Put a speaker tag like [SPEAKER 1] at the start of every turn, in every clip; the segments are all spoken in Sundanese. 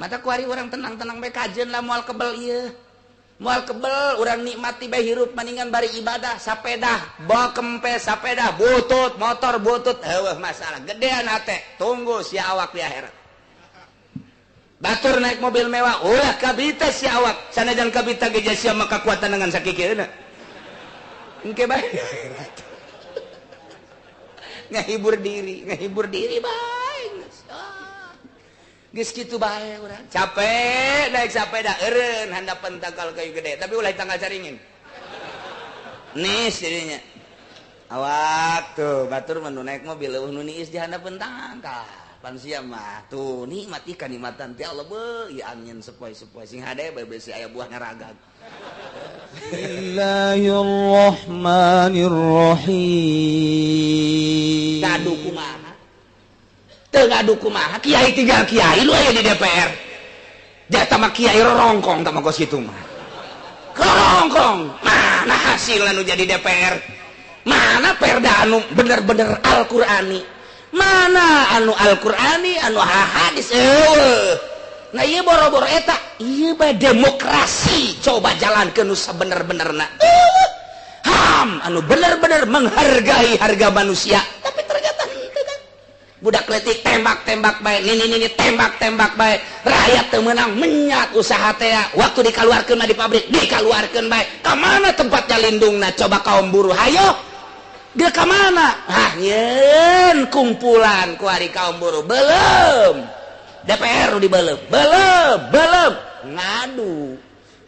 [SPEAKER 1] Mata kuari urang tenang-tenang bae kajeun lah moal kebel ieu. Moal kebel urang nikmati bae hirup maningan bari ibadah sapedah, bawa kempes sapedah, butut, motor butut, heueuh masalah. Gedean hate, tunggu sia awak di akhirat. Batur naik mobil mewah, ulah kabita sia awak. Sanajan kabita ge sia maka kuatan dengan sakikieuna. Engke bae. Ngahibur diri bae. Geus kitu bae urang. Capek naik sepeda eureun handapeun tangkal kayu gede, tapi ulah tanggal caringin. Nis jadinya. Awak tuh batur mah nu naik mobil eueuh nu niis di handapeun tangkal. Pan sia mah tuh nikmat ikan nikmatan ti Allah beuh ieu angin sepoi-sepoi sing hade bae besi aya buah ngaragag.
[SPEAKER 2] Bismillahirrahmanirrahim.
[SPEAKER 1] Ngadu kumaha? Teu ngadu kumaha? Kiai tinggal kiai lu aya di DPR. Jata mah kiai rorongkong tah mah kos kitu mah. Rorongkong. Mana hasil anu jadi DPR? Mana perda anu bener-bener Al-Qur'ani? Mana anu Al-Qur'ani anu hadis eueuh. Nah ieu boro-boro eta, ieu bae demokrasi coba jalankeun nu sabener-benerna. HAM anu bener-bener menghargai harga manusia, tapi ternyata henteu kan. Budak letik tembak-tembak bae, nini-nini tembak-tembak bae, rakyat teu meunang menyat usaha teh, waktu dikaluarkeun mah di pabrik dikaluarkeun bae. Ka mana tempatnya lindungna coba kaum buruh hayo? Dia ka mana? Ah nyeun kumpulan ku ari kaum buruh belum. DPR di belum, belum, belum ngadu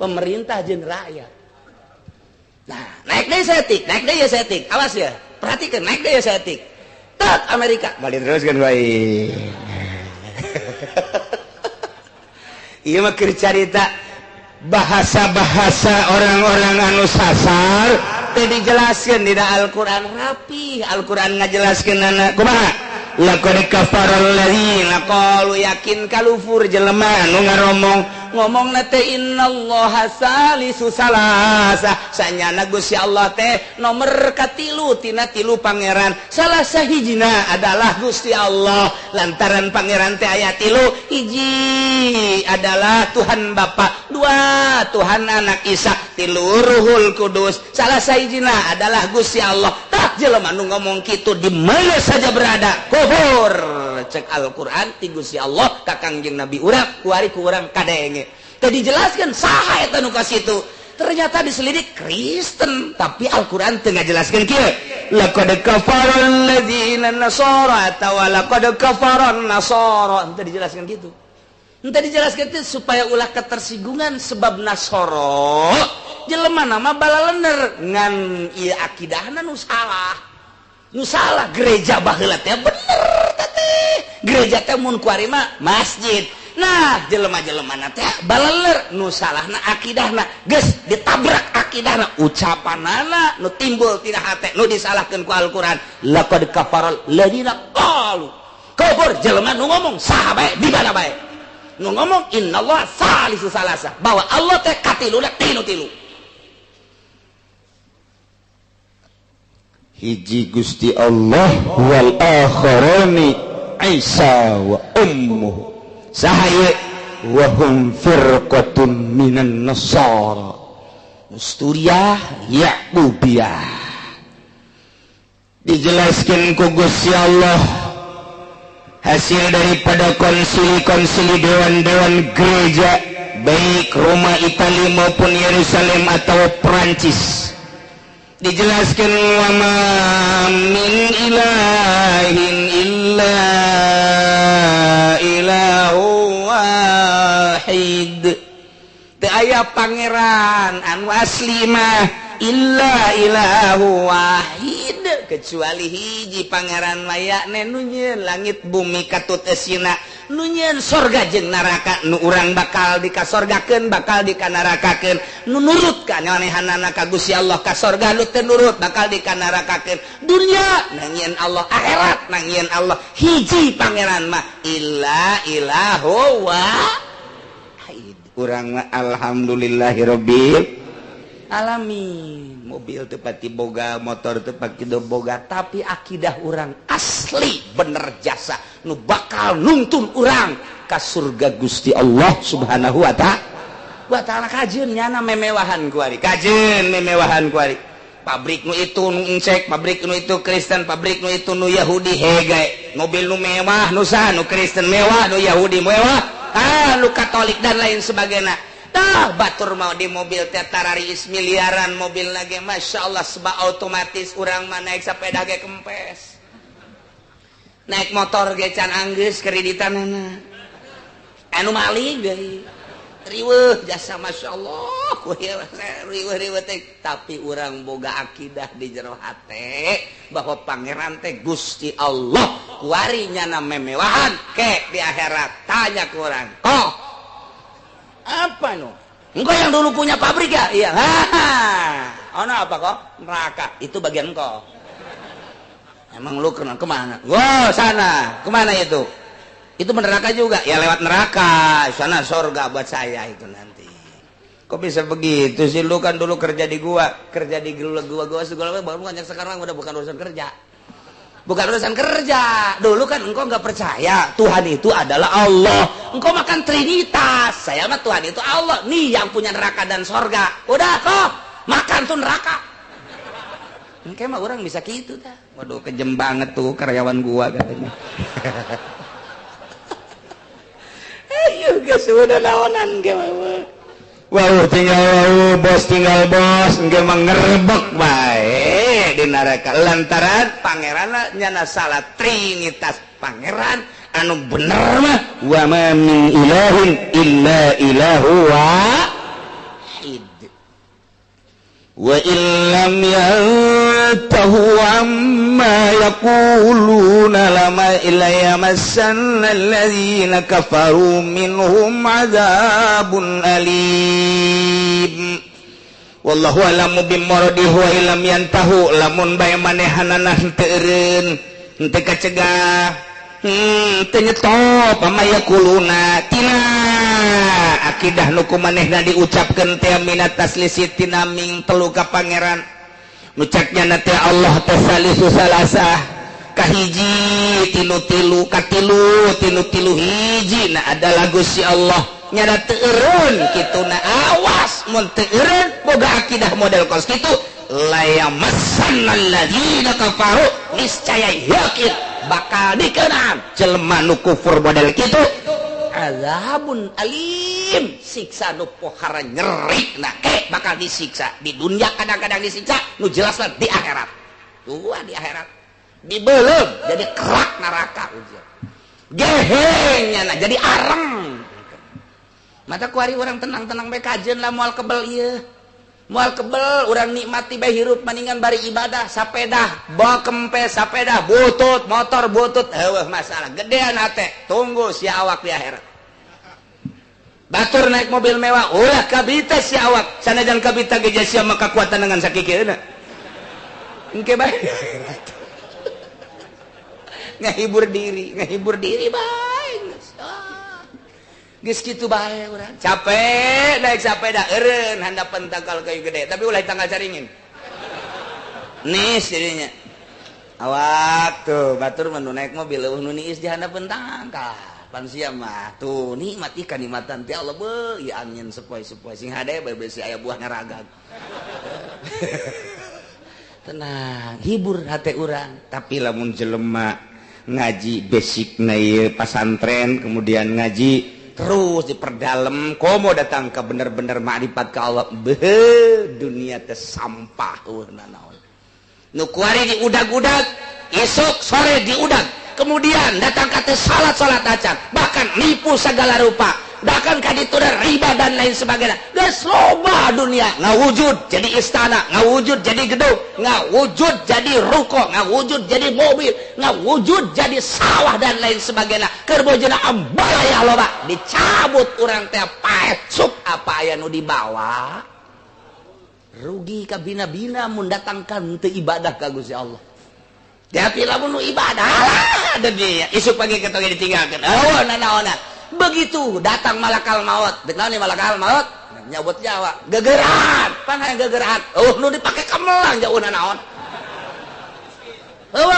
[SPEAKER 1] pemerintah jeung rakyat. Nah, naik deui setik, naik deui setik. Awas ya, perhatikan naik deui setik. Tet Amerika balik terus kan bae. Ieu mah keur carita bahasa-bahasa orang-orang anu sasar teh dijelaskeun dina Al-Qur'an rapi. Al-Qur'an ngajelaskeunana kumaha? Laqad kafara alladzina qalu yakin kalufur jelema anu ngaromong ngomongna teh innallaha salisu salasa sanyana Gusti Allah teh nomor katilu tina tilu pangeran salah sahijina adalah Gusti Allah lantaran pangeran teh aya tilu hiji adalah Tuhan Bapa dua Tuhan Anak Isa tilu Ruhul Kudus salah sahijina adalah Gusti Allah. Tah jelema anu ngomong kitu di mana saja berada kufur cek Al-Qur'an ti Gusti Allah ka Kangjeng Nabi urang kuari ku urang kadenge. Teu dijelaskeun saha eta nu ka situ. Ternyata diselidik Kristen, tapi Al-Qur'an teu ngajelaskeun kieu. Laqad kafara alladzina nasara atawa laqad kafara an-nasara. Teu dijelaskeun kitu. Henteu dijelaskeun teh supaya ulah ketersinggungan sebab Nasara jelema nama balalener ngan ieu akidahna nu salah. Nu salah gereja baheula teh bener teh. Gereja teh mun kuari mah masjid. Nah, jelema-jelemana teh baleler nu salahna akidahna geus ditabrak akidahna ucapanana nu timbul tina hate nu disalahkeun ku Al-Qur'an. Laqad kafaral ladzina qalu. Kufur jelema nu ngomong saha bae di mana bae. Nu ngomong innallaha salisu salasa bahwa Allah teh katiluna tilu-tilu.
[SPEAKER 2] Hiji Gusti Allah wal akharani Isa wa ummuhu
[SPEAKER 1] saha
[SPEAKER 2] wa hum firqatun minan nasara
[SPEAKER 1] Nusturiyah Yaqubiyah.
[SPEAKER 2] Dijelaskan ku Gusti Allah hasil daripada konsili-konsili dewan-dewan gereja baik Roma, Itali maupun Yerusalem atau Perancis. Dijelaskan wa ma min ilahin illa ilahu wahid.
[SPEAKER 1] Teu aya pangeran anu asli mah illa ilahu wahid kecuali hiji pangeran layakne nu nyieun langit bumi katut esina nu nyieun sorga jeung neraka nu urang bakal dikasorgakeun bakal dikanarakakeun nu nurut ka nyanehanana ka Gusti Allah ka sorga nu teu nurut bakal dikanarakakeun dunya nangieun Allah akhirat nangieun Allah hiji pangeran mah illa ilahu wahid.
[SPEAKER 2] Urang mah alhamdulillahirabbil
[SPEAKER 1] Alamin. Mobil teu pati boga, motor teu pati boga, tapi akidah urang asli bener jasa nu bakal nuntun urang ka surga Gusti Allah Subhanahu wa ta'ala. Kajeun nyana memewahan kuari, kajeun memewahan kuari. Pabrik nu itu nu encek, pabrik nu itu Kristen, pabrik nu itu nu Yahudi hege, mobil nu mewah nu saha, nu Kristen mewah, nu Yahudi mewah, nu Katolik dan lain sebagainya. Tah batur mau di mobil teh tararis miliaran mobil lagi, masya Allah sebab otomatis urang mah naik sepeda ge kempes, naik motor ge can anggeus kreditanana, anu maling deui. Riweuh jasa masya Allah, riweuh-riweuh teh. Tapi urang boga akidah di jero hate bahwa pangeran teh Gusti Allah kuari nyana memewahan ke di akhirat. Tanya ke urang, kok apa no? Engkau yang dulu punya pabrik ya? Iya. Ono apa kok? Neraka. Itu bagian engkau. Emang lu kena kemana? Wow, sana. Kemana itu? Itu neraka juga. Ya lewat neraka. Sana sorga buat saya itu nanti. Kok bisa begitu sih? Lu kan dulu kerja di gua, kerja di gua segala macam. Bukan yang sekarang udah bukan urusan kerja. Bukan urusan kerja. Dulu kan engkau nggak percaya Tuhan itu adalah Allah. Engkau makan Trinitas. Saya mah Tuhan itu Allah. Nih yang punya neraka dan sorga. Udah kok makan tuh neraka. Engkau mah orang bisa gitu dah. Waduh kejem banget tuh karyawan gua katanya. Ayo geus udah naonan ge mah. Wow tinggal wow, bos tinggal bos, engke mah ngerebek bae di neraka lantaran pangeran nyana salah Trinitas. Pangeran anu bener mah wa ma min ilahin illa ilahu wahid. Wa illam yantahu amma yaquluna lama illa yamassanna alladzina kafaru minhum adzabun alim. Wallahu a'lamu bimuradihi wa illam yantahu lamun bae manehanana henteu eureun henteu kacegah teu nyetop amma yaquluna tina akidah nu ku manehna diucapkeun teh minat taslisi tina ming telu ka pangeran. Nu cek nyana teh Allah teh salisu salasah kahiji tinu tilu katilu tinu tilu hiji na adalah Gusti Allah nyana teu eureun kituna. Awas mun teu eureun boga akidah model kos kitu layamassanna alladzina kafaru niscaya yakin bakal dikenaan jelema nu kufur model kitu azabun alim, siksa nu pohara nyeri. Nah ke bakal disiksa di dunia, kadang-kadang disiksa nu jelas lah di akhirat. Tuh di akhirat dibelum jadi kerak neraka gehengnya nah jadi areng. Mata kuari orang tenang-tenang bae kajeun lah moal kebel ieu. Moal kebel urang nikmati bae hirup maningan bari ibadah sapedah bawa kempes sapedah butut motor butut heueuh masalah gedean hate tunggu si awak di akhirat. Batur naik mobil mewah ulah kabita si awak sanajan kabita ge sia mah kakuatan dengan sakikeuna engke bae ngahibur diri bae geus kitu bae urang capek naik sepeda eureun handapan tangkal kayu gede tapi ulah tanggal caringin nis jadinya awak tuh batur mah nu naik mobil eueuh nu niis di handapeun tangkal pan sia mah tuh nikmat ikan nikmatan teh Allah beuh ieu angin sepoi-sepoi sing hade bae besi aya buah ngaragag. Tenang hibur hate urang. Tapi lamun jelema ngaji basic na ieu pasantren kemudian ngaji terus diperdalam komo datang ke bener-bener makrifat ke Allah beuh dunia teh sampah eueuh nanaon nu kuari diudag-udag esok sore diudag kemudian datang ka teh salat-salat acan bahkan nipu segala rupa bahkan ka ditu riba dan lain sebagainya. Geus loba dunia ngawujud jadi istana, ngawujud jadi gedung, ngawujud jadi ruko, ngawujud jadi mobil, ngawujud jadi sawah dan lain sebagainya. Keur bojona ambalaya loba dicabut urang teh paet sup apa aya nu dibawa rugi ka bina-bina mun datangkan teu ibadah ka Gusti Allah. Tapi lamun nu ibadah lah dunia isuk pagi ketoge ditinggalkeun. Oh nanaonan. Begitu datang malakal maut, dek naon malakal maut? Nyabut nyawa, gegeran, pan hayang gegeran. Oh, nu dipake kamelang jauhna naon? Oh,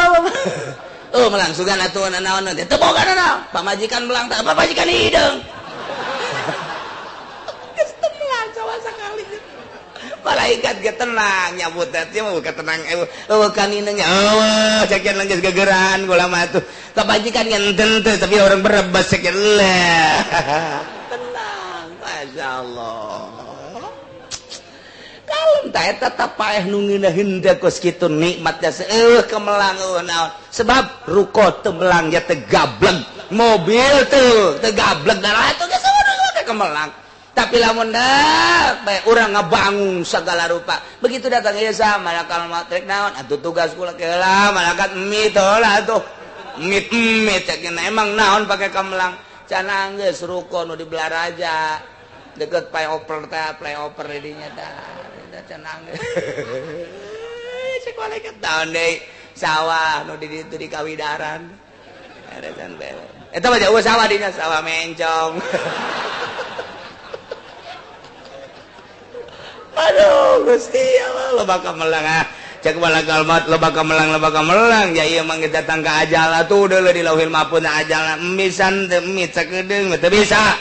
[SPEAKER 1] oh melang sugan atuh naon teh teu boga naon. Pamajikan melang teh pamajikan hideung. Geus teu melang sama sakali. Malaikat ge tenang nyabut teh mah bukan tenang eueuh kaninanya. Eueuh cekian geus gegeran kula mah atuh. Kebajikan ngenten teh tapi orang berebas cekian lah. Tenang, Masya Allah. Kalem tah eta paeh nu ngeunaheun teh kos kitu nikmatnya seueuh kemelang eueuh naon. Sebab ruko teu melang ya teu gableng, mobil teu teu gableng darah atuh geus eueuh kemelang. Tapi lamun dah bae urang ngabangun segala rupa. Begitu datang ieu sa malakal maut rek naon atuh tugas kula keula malaikat mie teh lah atuh. Mie mie cek emang naon pake kemelang. Cenah geus ruko nu di Belaraja deket flyover teh flyover di dinya tah. Cenah geus. Cek malaikat naon deui sawah nu di ditu di Kawidaran. Eresan bae. Eta mah jauh sawah dinya sawah mencong. Aduh Gusti Allah loba kamelang ah cek malakal maut loba kamelang ya ieu mah datang ka ajal atuh deuleu di lauhil mahfuz ajal misan teu mie sakedeung teu bisa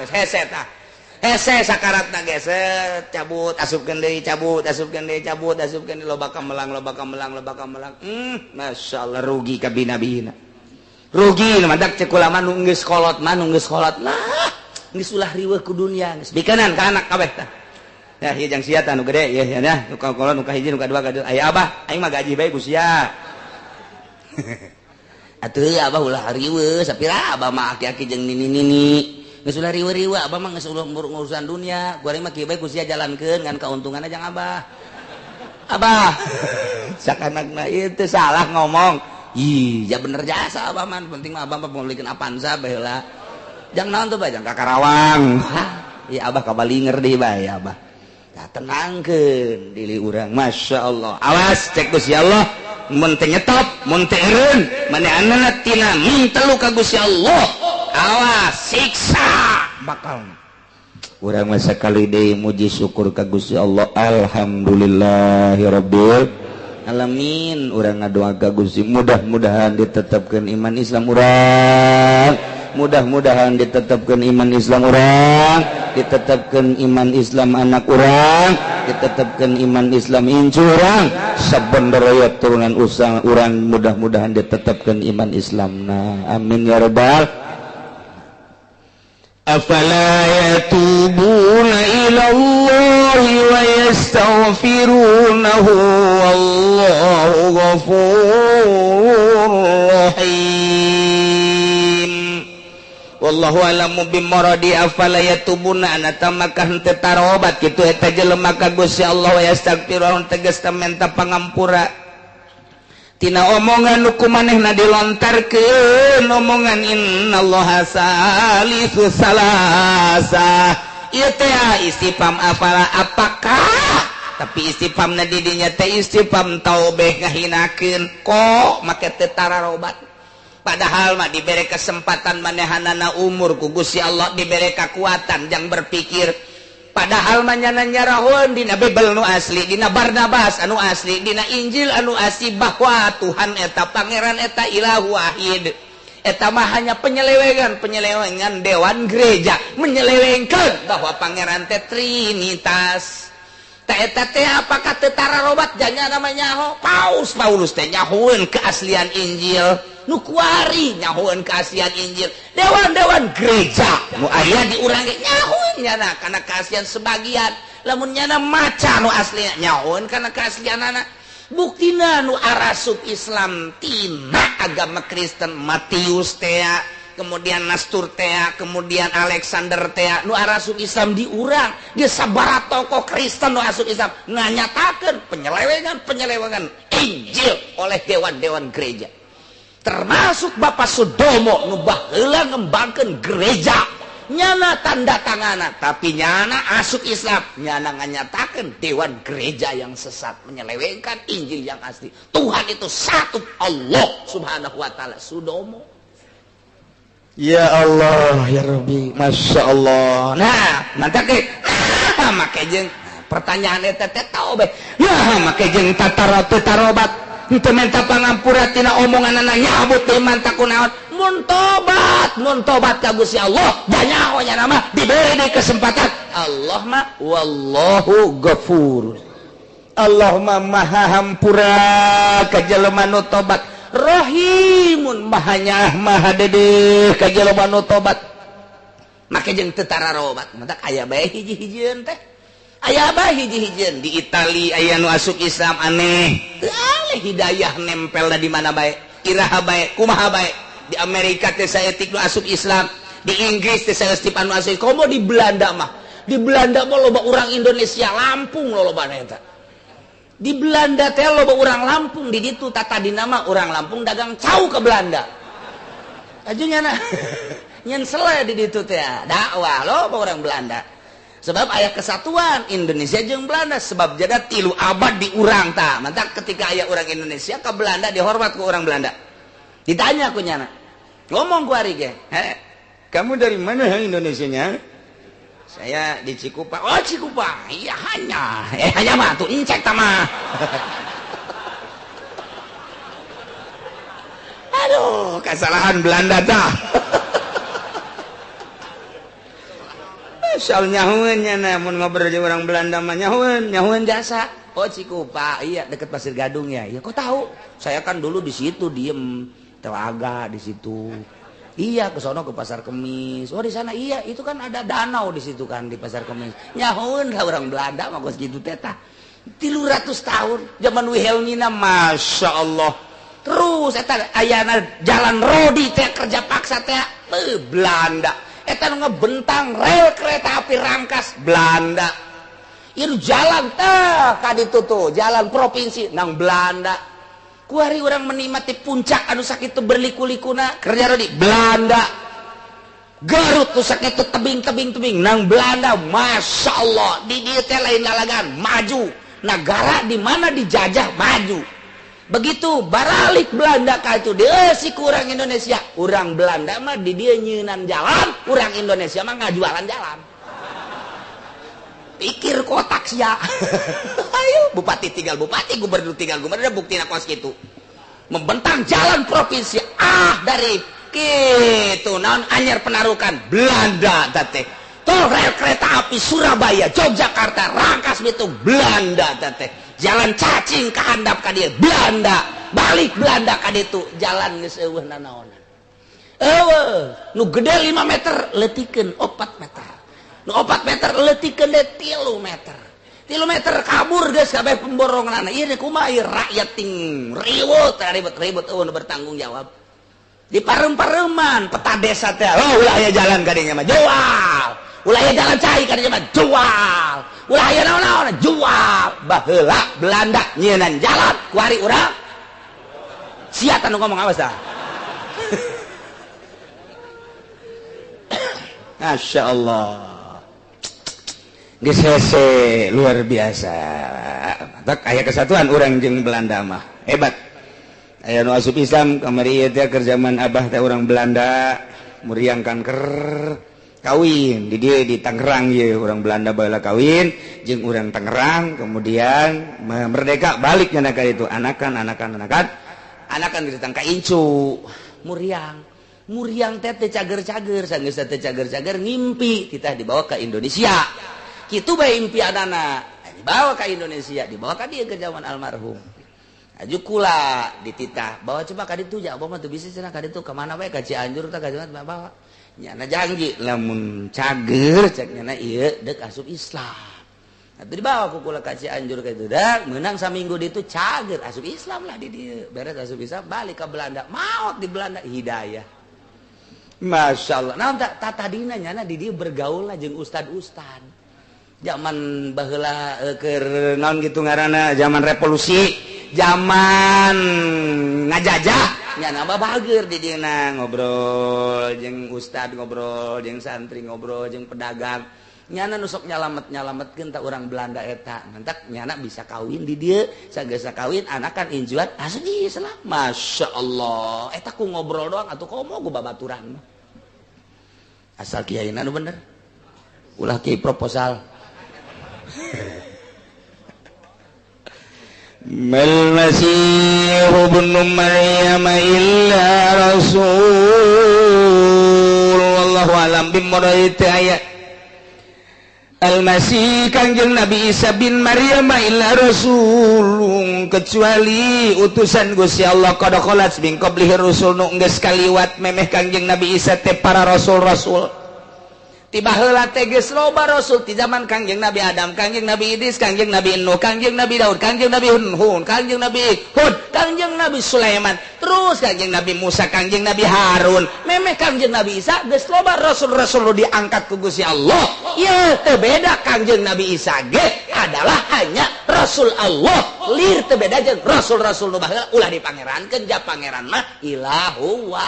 [SPEAKER 1] hese tah hese sakaratna ge set cabut asupkeun deui cabut asupkeun deui cabut asupkeun deui loba kamelang loba kamelang loba kamelang masyaallah rugi ka bina-bina rugi madak cek ulama nu geus kolot mah nu geus kolot lah geus ulah riweuh ku dunya geus bikenan ka anak kabeh tah. Ya, ieu jang sia tah nu gede ya ya nu ka kolot nu ka hiji nu ka dua ka aya abah aing mah gaji bae ku sia. Atuh abah ulah riweuh sapira abah mah aki-aki jeung nini-nini geus ulah riweuh-riweuh abah mah geus ulah urusan dunia goreng mah kieu bae ku sia jalankeun ngan kauntunganna jang abah. Abah sakanakna ieu teh salah ngomong. Ih, ya bener jasa abah mah penting mah abah mah pemilikeun Avanza bae heula. Jang naon tuh bae jang ka Karawang. Ieu abah kabalinger deui bae abah. Nah, tenangkeun diri urang Masya Allah awas cek Gusti Allah mun teu nyetop mun teu eureun manehanna tina mintelu ka Gusti Allah awas siksa bakal urang mah sakali deui muji syukur ka Gusti Allah alhamdulillahirabbil alamin urang ngadoa ka Gusti mudah-mudahan ditetapkeun iman Islam urang mudah-mudahan ditetapkan iman Islam urang ditetapkan iman Islam anak urang ditetapkan iman Islam incu urang sabenderaya turunan usang urang mudah-mudahan ditetapkan iman Islam nah amin ya rabbal afala yatubuna ila Allahi wa yastaghfirunahu wallahu ghafurur rahim. Wallahu alamu bimaradi afala yatubuna anata maka henteu tarobat kitu eta jelema ka Gusti Allah wa yastaghfirun tegas menta pangampura tina omongan nu kumanehna dilontarkeun omongan innallaha salisu salasa ieu teh istifham afala apakah tapi istifhamna di dinya teh istifham taubeh ngahinakeun kok make teu tararobat. Padahal mah diberi kesempatan manehanana umur ku Gusti Allah diberi kekuatan jang berpikir. Padahal mah nyana nyarahun dina Bible nu asli, dina Barnabas anu asli, dina Injil anu asli bahwa Tuhan eta pangeran eta ilahu wahid. Eta mah hanya penyelewengan dewan gereja menyelewengkeun bahwa pangeran teh Trinitas. Teh eta teh apakah teu tararobat janya namanya nyaho? Paus Paulus teh nyahoeun keaslian Injil. Nu kuari nyahoeun keaslian Injil dewan-dewan gereja nu aya di urang ge nyahoeun nyana kana keaslian sebagian lamun nyana maca nu asli nyahoeun kana keaslianana buktina nu arasup Islam tina agama Kristen Matius teh kemudian Nastur teh kemudian Alexander teh nu arasup Islam di urang dia sabaraha tokoh Kristen nu asup Islam nganyatakeun penyelewengan Injil oleh dewan-dewan gereja termasuk Bapak Sudomo nu baheula ngembangkeun gereja nyana tanda tangana tapi nyana asup Islam nyana nganyatakeun dewan gereja yang sesat menyelewengkan Injil yang asli Tuhan itu satu Allah Subhanahu wa taala Sudomo. Ya Allah ya Rabbi, Masya Allah. Nah, mantap ke? Nah, make jeung pertanyaan eta teh tau bae. Nah, make jeung tatara teu tarobat. Henteu menta pangampura tina omonganana nyabut teh manta kunaon. Mun tobat ka Gusti Allah, banyak nya nama diberi deui kesempatan. Allah mah wallahu ghafur. Allah mah maha hampura ka jelema nu tobat. Rahimun mahanya maha dedeh ka jelema nu tobat. Make jeung teu tararobat, matak aya bae hiji-hijieun teh. Aya bae hiji-hijieun di Itali aya nu asup Islam aneh. Teu aleh hidayah nempel di mana bae, iraha bae, kumaha bae. Di Amerika teh saeutik nu asup Islam, di Inggris teh saeutik anu asup. Komo di Belanda mah. Di Belanda mah loba urang Indonesia Lampung lolobana eta. Di Belanda teh loba urang Lampung di ditu tata dinama urang Lampung dagang cau ke Belanda. Aju nyana nyen sele di ditu teh dakwah loba urang Belanda. Sebab aya kesatuan Indonesia jeung Belanda sebab jada 3 abad di urang tah. Mantak ketika aya urang Indonesia ke Belanda dihormat ku urang Belanda. Ditanya ku nyana. Ngomong ku ari ge, "He, kamu dari mana Indonesianya?" Saya di Cikupa. Oh, Cikupa. Iya hanya. Hanya mah tuh incek tama. Aduh, kesalahan Belanda dah. Soal nyahueun nya mun ngobrol jeung orang Belanda mah nyahueun, nyahueun jasa. Oh, Cikupa. Iya, deket Pasir Gadung ya. Ya kok tahu? Saya kan dulu di situ diem, telaga di situ. Iya, ke sono ke Pasar Kemis. Oh, di sana iya, itu kan ada danau di situ kan di Pasar Kemis. Nyahueun lah orang Belanda mah geus kitu teh tah. 300 tahun zaman Wilhelmina, Masya Allah. Terus eta ayana jalan rodi teh kerja paksa teh Belanda. Eta nu ngebentang rel kereta api Rangkas Belanda. Ieu jalan teh ka ditu tuh, jalan provinsi nang Belanda. Kuari orang menikmati puncak anu sakitu berliku-likuna kerja rodi Belanda. Garut tuh sakitu tebing-tebing-tebing nang Belanda. Masya Allah, di dieu teh lain lalagan maju. Negara di mana dijajah maju. Begitu baralik Belanda ka itu dia si kurang Indonesia. Urang Belanda mah di dieu nyeunan jalan, urang Indonesia mah ngajualan jalan. Pikir kotak sia. Ayo bupati tinggal bupati, gubernur tinggal gubernur, buktina kos kitu. Membentang jalan provinsi ah dari kitu naon anyar penarukan Belanda teh. Tol rel kereta api Surabaya, Yogyakarta, Rangkas Bitung Belanda teh. Jalan cacing kehandap ka dieu Belanda, balik Belanda ka ditu, jalan geus eueuh nanaonan. Eueuh, nu gede 5 meter leutikeun 4 meter. Nu 4 meter leutikeun deui 3 meter. 3 meter kabur geus kabeh pemboronganna. Ieu teh kumaha ieu rakyat ting ribut ribut-ribut eueuh nu bertanggung jawab. Di parem-pareman peta desa teh, oh ulah aya jalan ka dinya mah jual. Ulah aya jalan cai ka dinya mah jual. Ulah aya naon-naon jual. Baheula Belanda nyieunnan jalan kuari urang. Sia tanu ngomong awas dah. Masya Allah. Geus hese luar biasa. Matak aya kesatuan urang jeung Belanda mah. Hebat. Aya nu asup Islam kamari ieu teh keur zaman abah teh urang Belanda muriang kanker kawin di dieu di Tangerang ieu urang Belanda baheula kawin jeung urang Tangerang kemudian merdeka balik nya ka itu anakan anakan anakan anakan ditang ka incu muriang muriang teh teh cager-cager sanggeus teh cager-cager ngimpi kita dibawa ke Indonesia. Kitu bae impianana dibawa ke Indonesia, dibawa ka dieu ke zaman almarhum. Aju kula dititah bawa coba ka ditu ja abah mah teu bisa cenah ka ditu ka mana bae ka Cianjur tah ka Jawa bawa. Nyana janji lamun cager cek nyana ieu deuk asup Islam. Atuh dibawa ku kula ka Cianjur ka ditu dak meunang saminggu ditu cager asup Islam lah di dieu. Beres asup Islam balik ka Belanda, maot di Belanda hidayah. Masya Allah. Nah, tadina nyana di dieu bergaul lah jeung ustad-ustad. Zaman baheula keur naon kitu ngaranna zaman revolusi, zaman ngajajah nyana mah bager di dieu ngobrol jeung ustad, ngobrol jeung santri, ngobrol jeung pedagang. Nyana nu sok nyalamet-nyalametkeun ta urang Belanda eta. Mantak nyana bisa kawin di dieu, sagesa kawin anakan injuan asup Islam. Masya Allah. Eta ku ngobrol doang atuh komo ku babaturan mah. Asal kiai nu bener. Ulah kiai proposal. Mal Masih ibnu Maryam illa rasul. Wallahu alam bimurad ayat. Al-Masih Kangjeng Nabi Isa bin Maryam illa rasulun kecuali utusan Gusti Allah qad khalat min qablihi rusul nu geus kaliwat memeh Kangjeng Nabi Isa teh para rasul-rasul. Tiba heula teh geus loba rasul ti zaman Kangjeng Nabi Adam, Kangjeng Nabi Idris, Kangjeng Nabi Nuh, Kangjeng Nabi Daud, Kangjeng Nabi Hud, Kangjeng Nabi Hud, Kangjeng Nabi Sulaiman, terus Kangjeng Nabi Musa, Kangjeng Nabi Harun, memeh Kangjeng Nabi Isa geus loba rasul-rasul nu diangkat ku Gusti Allah. Ya teu beda Kangjeng Nabi Isa ge adalah hanya rasul Allah, lir teu beda jeung rasul-rasul nu baheula ulah dipangerankeun ja pangeran mah ilahu wa.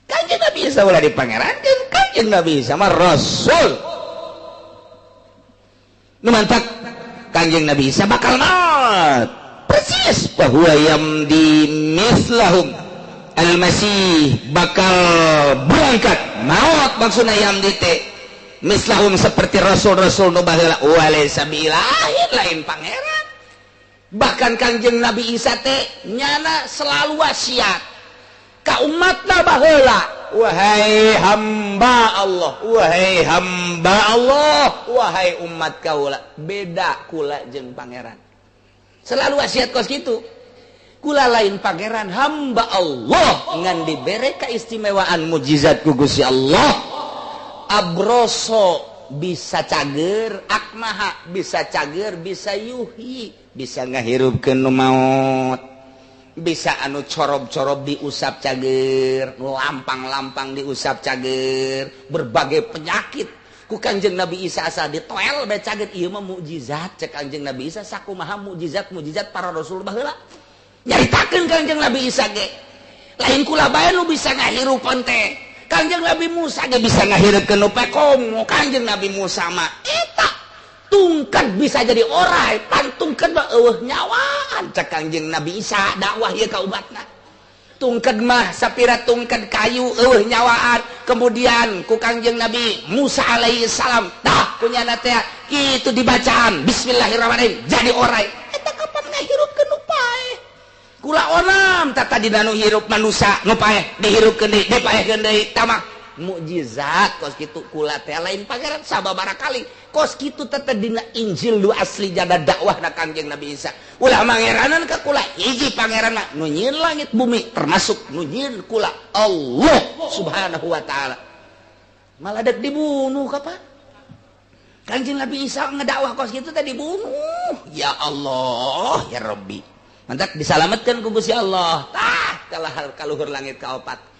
[SPEAKER 1] Kanjeng Nabi Isa ulah dipangerankeun, Kanjeng Nabi Isa mah rasul. Nu mantak Kanjeng Nabi Isa bakal maot. Persis bahwa yamdi mislahum Al-Masih bakal berangkat maot maksudna yamdi teh mislahum seperti rasul-rasul nu baheula walaysa biilahin lain pangeran. Bahkan Kanjeng Nabi Isa teh nyana selalu wasiat ka umatna baheula, wahai hamba Allah, wahai hamba Allah, wahai umat kaula, beda kula jeung pangeran. Selalu wasiat kos kitu. Kula lain pangeran, hamba Allah ngan dibere keistimewaan mujizat ku Gusti Allah. Abroso bisa cager, akmaha bisa cager, bisa yuhi, bisa ngahirupkeun nu maot. Bisa anu corob-corob diusap cager, lampang-lampang diusap cager, berbagai penyakit ku Kangjeng Nabi Isa asa ditoel bae cager. Ieu mah mukjizat cek Kangjeng Nabi Isa sakumaha mukjizat-mukjizat para rasul baheula. Nyaritakeun Kangjeng Nabi Isa ge lain kula bae nu bisa ngahirupan teh. Kangjeng Nabi Musa ge bisa ngahirupkeun nu pekomo. Kangjeng Nabi Musa mah eta tungkat bisa jadi orai, pantungkeun mah eueuh nyawaan cek Kangjeng Nabi Isa dakwah ieu ka umatna. Tungkeun mah sapira tungkeun kayu eueuh nyawaan, kemudian ku Kangjeng Nabi Musa alaihi salam tah kunyana teh kitu dibacaan bismillahirrahmanirrahim jadi orai. Eta kapan ngahirupkeun nu paeh? Kula onam tah tadina nu hirup manusa nu paeh dihirupkeun deui, dipaehkeun deui tamah mukjizat kos kitu kula teh lain pangeran sababaraha kali kos kitu teh dina Injil lu asli jada dakwahna Kangjeng Nabi Isa. Ulah mangeranan ka kula hiji pangeran mah nu nyieun langit bumi termasuk nu nyieun kula Allah Subhanahu wa taala. Malah dek dibunuh kapan? Kangjeng Nabi Isa ngedakwah kos kitu teh dibunuh. Ya Allah ya Rabbi. Mantak disalametkeun ku Gusti Allah. Tah kalah kaluhur langit kaopat.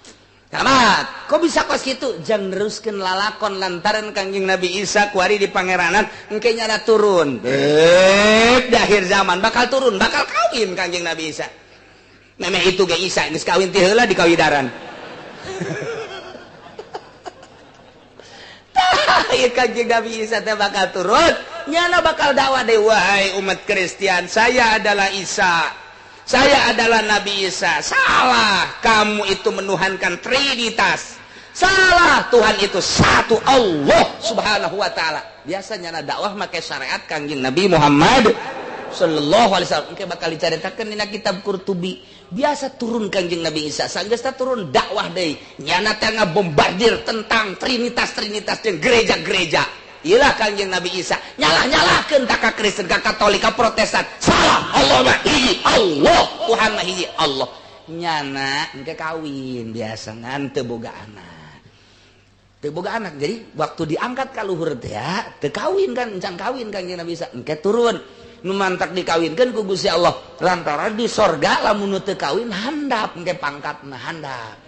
[SPEAKER 1] Selamat. Kok bisa kos kitu? Jang neruskeun lalakon lantaran Kangjeng Nabi Isa kuari di pangeranan engke nyana turun. Beb, di akhir zaman bakal turun, bakal kawin Kangjeng Nabi Isa. Memeh itu ge Isa geus kawin ti heula di kawidaran. Tah, ieu Kangjeng Nabi Isa teh bakal turun, nyana bakal dakwah deui, wahai umat Kristian, saya adalah Isa. Saya adalah Nabi Isa. Salah, kamu itu menuhankan Trinitas. Salah, Tuhan itu satu Allah Subhanahu wa taala. Biasanya na dakwah make syariat Kangjeng Nabi Muhammad sallallahu alaihi wasallam. Engke bakal dicaritakeun dina kitab Qurtubi. Biasa turun Kangjeng Nabi Isa, sanggeus turun dakwah deui. Nyana teh ngabombardir tentang Trinitas-trinitas jeung gereja-gereja. Iyalah Kangjeng Nabi Isa nyalah-nyalahkeun ka Kristen, ka Katolik, ka Protestan. Salah, Allah mah hiji, Allah, Tuhan mah hiji, Allah. Nyana engke kawin biasa ngan teu boga anak. Teu boga anak. Jadi waktu diangkat ka luhur teh teu kawin kan, encan kawin Kangjeng Nabi Isa. Engke turun nu mantak dikawinkeun ku Gusti Allah. Lantaran di sorga lamun nu teu kawin handap engke pangkatna handap.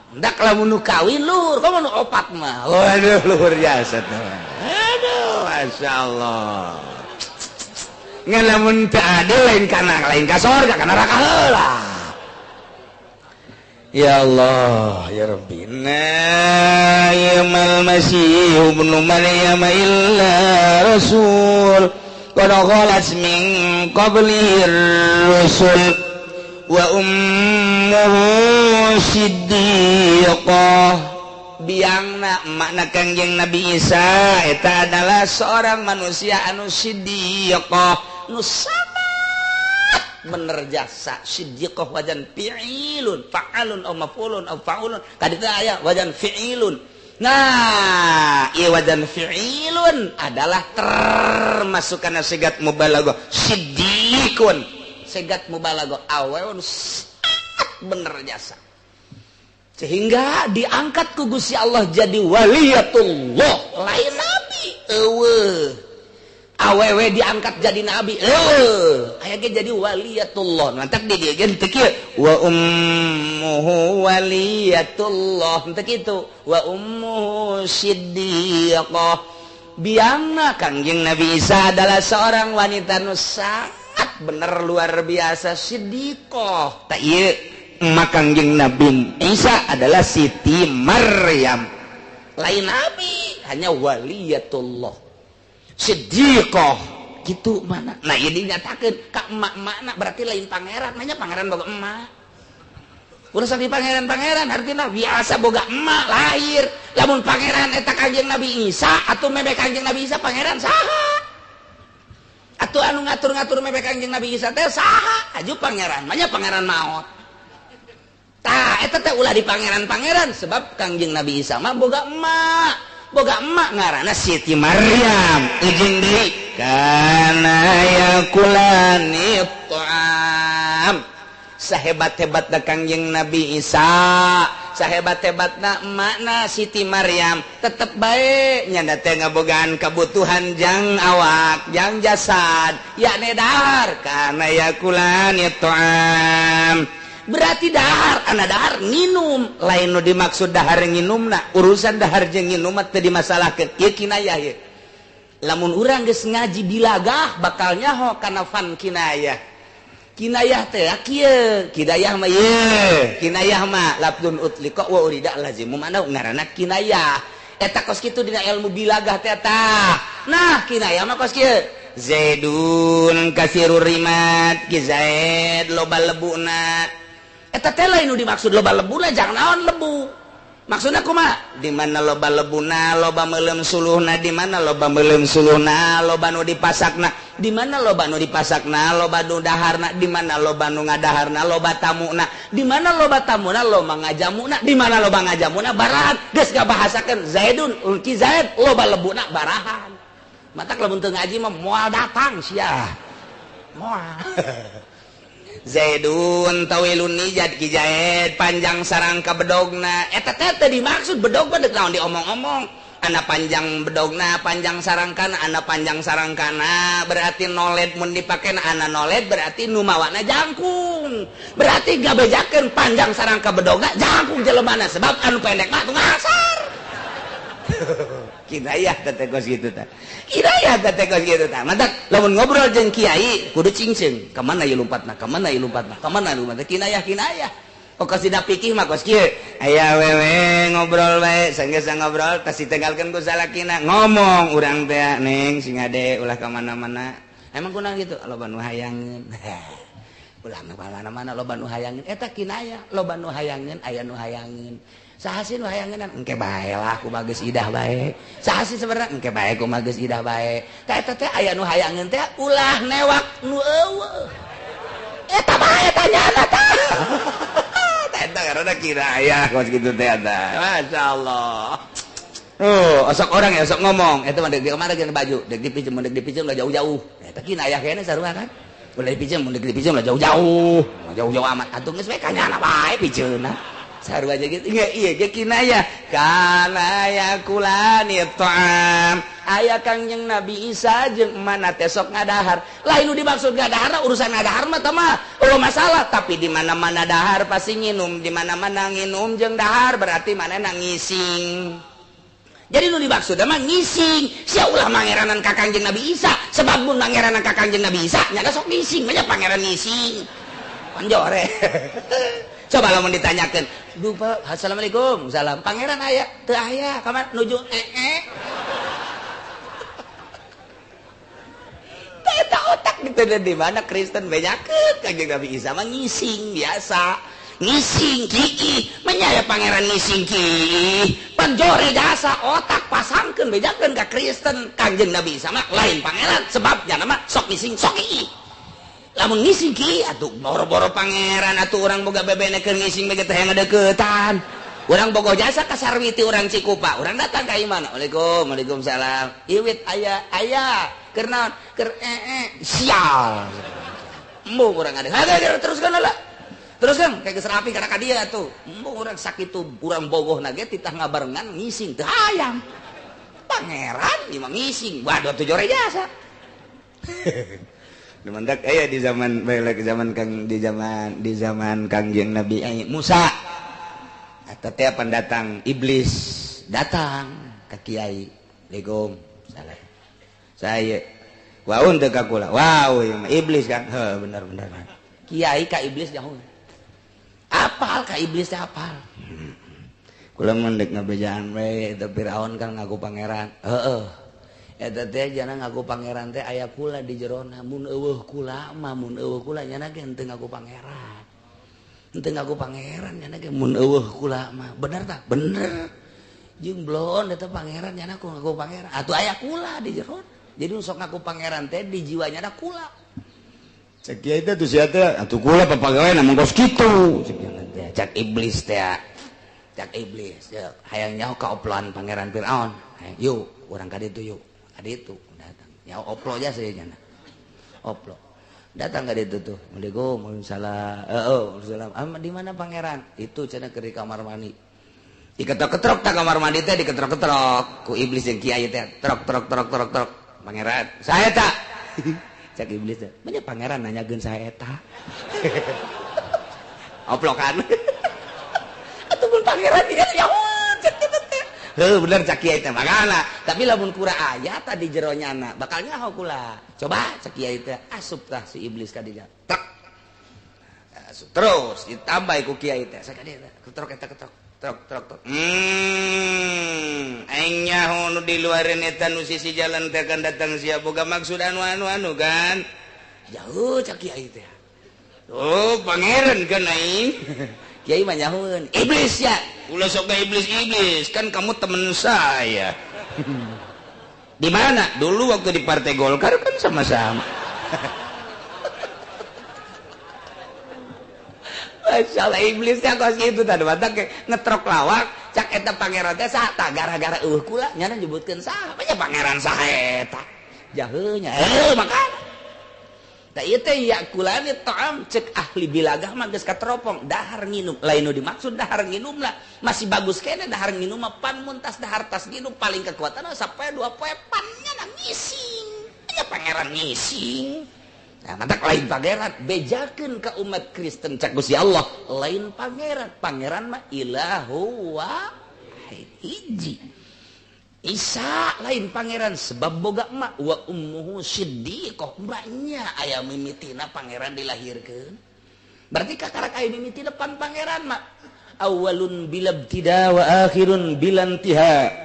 [SPEAKER 1] Ndak lamun nu kawin luhur, komo nu opat mah. Waduh luhur jasa teh. Aduh, masyaallah. Ngan lamun teu adil lain kana lain ka sorga ka neraka heula. Ya Allah, ya Rabbi. Na yamal Masih ibnu Maryam illa rasul. Qad khalat min qablihi rusul. Wa ummuhu siddiqah, biangna makna Kangjeng Nabi Isa eta adalah seorang manusia anu siddiqah, nu sangat bener jasa. Siddiqah wajan fi'ilun, fa'alun aw maf'ulun aw fa'ulun, tadi teh aya wajan fi'ilun. Nah, ieu wajan fi'ilun adalah termasuk kana sigat mubalaghah. Siddiqun sigat mubalaghah, awewe nu sangat bener jasa, sehingga diangkat ku Gusti Allah jadi waliyatullah, lain nabi eueuh. Awewe diangkat jadi nabi eueuh, aya ge jadi waliyatullah. Mantak di dieu ge teu kieu wa ummuhu waliyatullah, teu kitu wa ummuhu siddiqah. Biangna Kangjeng Nabi Isa adalah seorang wanita nu sangat bener luar biasa, siddiqah. Tak ieu emak Kangjeng Nabi Isa adalah Siti Maryam, lain nabi, hanya waliyatullah, siddiqah gitu mana. Nah ini dinyatakan ka emak-emakna berarti lain pangeran, nanya pangeran boga emak. Urusan di pangeran-pangeran artinya biasa boga emak lahir. Lamun pangeran eta Kangjeng Nabi Isa atau mebe Kangjeng Nabi Isa pangeran saha? Atau anu ngatur-ngatur mebe Kangjeng Nabi Isa teh saha? Aju pangeran, manya pangeran maot. Tah eta teh ulah di pangeran-pangeran sebab Kangjeng Nabi Isa mah boga emak. Boga emak ngaranna Siti Maryam. Ujung deui kana yakulani ta'am. Sahebat-hebatna Kangjeng Nabi Isa, sahebat-hebatna emakna Siti Maryam, tetep bae nyanda teh ngabogaan kebutuhan jang awak, jang jasad, yakni dahar kana yakulani ta'am. Berarti dahar, ana dahar nginum, lain nu dimaksud dahar nginumna, urusan dahar jeung nginum mah teu dimasalahkeun. Ieu kinayah ieu. Lamun urang geus ngaji bilagah bakal nyaho kana fan kinayah. Kinayah teh kieu, kinayah mah ieu, kinayah mah lafdzun utliqa wa urida lazimu mana ngaranna kinayah. Eta kos kitu dina ilmu bilagah teh tah. Nah, kinayah mah kos kieu. Zaidun kasirur rimat, ki Zaid loba lebuna. Eta teh lain nu dimaksud loba lebuna, jangan naon lebu. Maksudna kumaha? Di mana loba lebuna, loba meuleum suluhna, di mana loba meuleum suluhna, loba nu dipasakna, di mana loba nu dipasakna, loba nu daharna, di mana loba nu ngadaharna, loba tamuna, di mana loba tamuna, loba ngajamuna, di mana loba ngajamuna, barahan. Geus ngabahasakeun Zaidun, ki Zaid loba lebuna barahan. Matak lamun teu ngaji mah moal datang sia. Moal. Zaidun tawilun nijad ki Zaid panjang sarangka bedogna. Eta teh teu dimaksud bedog mah deuk naon diomong-omong. Ana panjang bedogna, panjang sarangkana, ana panjang sarangkana berarti noled mun dipake ana noled berarti nu mawana jangkung. Berarti gabejakeun panjang sarangka bedogna jangkung jelemana sebab anu pendek mah ngasar. Kinayah teh kos kitu tah. Kinayah teh kos kitu tah. Mantak lamun ngobrol jeung kiai kudu cingceung. Ka mana ieu lompatna? Ka mana ieu lompatna? Ka mana ieu lompatna? Kinayah kinayah. Kos dina pikih mah kos kieu. Aya wewe ngobrol bae, sanggeus ngobrol tas ditinggalkeun ku salakina. Ngomong urang teh ning sing ade ulah ka mana-mana. Emang kunaon kitu? Loba nu hayangeun. Ulah ka mana-mana loba nu hayangeun. Eta kinayah, loba nu hayangeun, aya nu hayangeun. Saha sih nu hayangeun? Engke bae lah kumaha geus idah bae. Saha sih sebenarnya? Engke bae kumaha geus idah bae. Ka eta teh aya nu hayangeun teh ulah newak nu eueuh. Eta bae tanyana tah. Eta karena kinayah kos kitu teh eta. Masyaallah. Oh, osok orang ya osok ngomong. Eta mah deuk di kamar geus baju, deuk dipinjem, deuk dipinjem lah jauh-jauh. Eta kinayah kene sarua kan. Ulah dipinjem, deuk dipinjem lah jauh-jauh. Jauh-jauh amat atuh geus we kanyana bae pijeunna. Sarua aja gitu. Iya, iya ge kinayah. Kana yakulani ta'am. Aya Kangjeng Nabi Isa jeung mana teh sok ngadahar. Lain nu dimaksud ngadahar urusan ngadahar mah teh mah eueuh masalah, tapi di mana-mana dahar pasti nginum, di mana-mana nginum jeung dahar berarti manehna ngising. Jadi nu dimaksud mah ngising. Sia ulah mangeranan ka Kangjeng Nabi Isa, sebab mun mangeranan ka Kangjeng Nabi Isa nya sok ngising, mah pangeran ngising. Panjore. Coba lamun ditanyakeun, "Duh, Pak, assalamualaikum." Salam. Pangeran aya? Teu aya, kamar nuju ee. Eta otak Gitu di mana Kristen bejakeun Kangjeng Nabi Isa mah ngising biasa. Ngising kiki, menyaya pangeran ngising ki. Panjore jasa otak pasangkeun bejakeun ka Kristen. Kangjeng Nabi Isa mah lain pangeran sebabnya nama sok ngising sok ki. Lamun ngising ki atuh boro-boro pangeran atuh urang boga bebene keur ngising bege teh ngadeukeutan. Urang bogo jasa ka Sarwiti urang Cikupa, urang datang ka imana. Waalaikum, waalaikumsalam. Iwit aya aya keur naon? Keur sial. Embung urang ada. Haga teruskeun lah. Teruskeun kayak geus rapi kana ka dieu atuh. Embung urang sakitu urang bogohna ge titah ngabarengan ngising teu hayang. Pangeran ieu mah ngising, waduh atuh jore jasa. Dumandak aya di zaman bae zaman Kang di zaman Kangjeng Nabi Musa. Atau teh pendatang iblis datang ke kiai. Assalamualaikum. Salam. Saya waun teu ka kula. Wow, iblis kan. Heuh, bener bener. Kiai ka iblis jauh. Apal ka iblis teh apal. Kula mun deuk ngabejaan we eta Firaun kan ngaku pangeran. Heeh. Eta teh jana ngaku pangeran teh aya kula di jerona. Mun eueuh kula mah mun eueuh kula nyana ge henteu ngaku pangeran. Henteu ngaku pangeran nyana ge mun eueuh kula mah. Bener tah? Bener. Jeung blon eta pangeran nyana ku ngaku pangeran. Atuh aya kula di jerona. Jadi sok ngaku pangeran teh di jiwanya ada kula. Cek kiai teh tuh sia teh atuh kula papagawe namun kos kitu. Cek iblis teh. Cek iblis hayang nyaho ka oploan pangeran Firaun. Yuk urang ka ditu yuk. Ka ditu datang. Nyaho oplo aja sih nyana. Oplo. Datang ke ditu tuh. Waalaikum waalaikumsalam. Heeh, waalaikumsalam. Ah, di mana pangeran? Itu cenah keur di kamar mandi. Diketrok-ketrok ta kamar mandi teh diketrok-ketrok ku iblis jeung kiai teh. Trok trok trok trok trok. Pangeran, saya tak. Cek iblis teh. Banyak pangeran nanyakeun saya eta. Oplokan. Atuh mun pangeran dia ya cek kitu teh. Heuh bener cek kiai teh makana. Tapi lamun kura aya tadi jero nyana bakal nyaho kula. Coba cek kiai teh asup tah si iblis ka dinya. Trek. Asup terus ditambah ku kiai teh. Sakadieu ketrok eta ketrok. Trok trok trok. Aing nyaho nu di luareun eta nu sisi jalan teh kan datang sia boga maksud anu anu anu kan. Jauh cek kiai teh. Oh, pangeran kan aing. Kiai mah nyahoeun. Iblis ya. Ulah sok iblis-iblis, kan kamu temen saya. Di mana? Dulu waktu di Partai Golkar kan sama-sama. Masalah iblisnya kos gitu tadi batak ngetrok lawak cak eta pangeran teh saha tah gara-gara eueuh kula nyana nyebutkeun saha nya pangeran saha eta jaheunya makan tah ieu teh yakulani ta'am cek ahli bilagah mah geus kateropong dahar nginum lain nu dimaksud dahar nginum lah masih bagus kene dahar nginum mah pan mun tas dahar tas nginum paling kekuatan sampai 2 poe pan nyana ngising nya pangeran ngising. Nah, mantak lain pangeran bejakeun ka umat Kristen cak Gusti Allah lain pangeran pangeran mah ilahu wahid hiji Isa lain pangeran sebab boga emak wa ummuhu siddiqah mbaknya aya mimitina pangeran dilahirkeun berarti kakarak aya mimitina pan pangeran mah awalun bilabtida wa akhirun bilantiha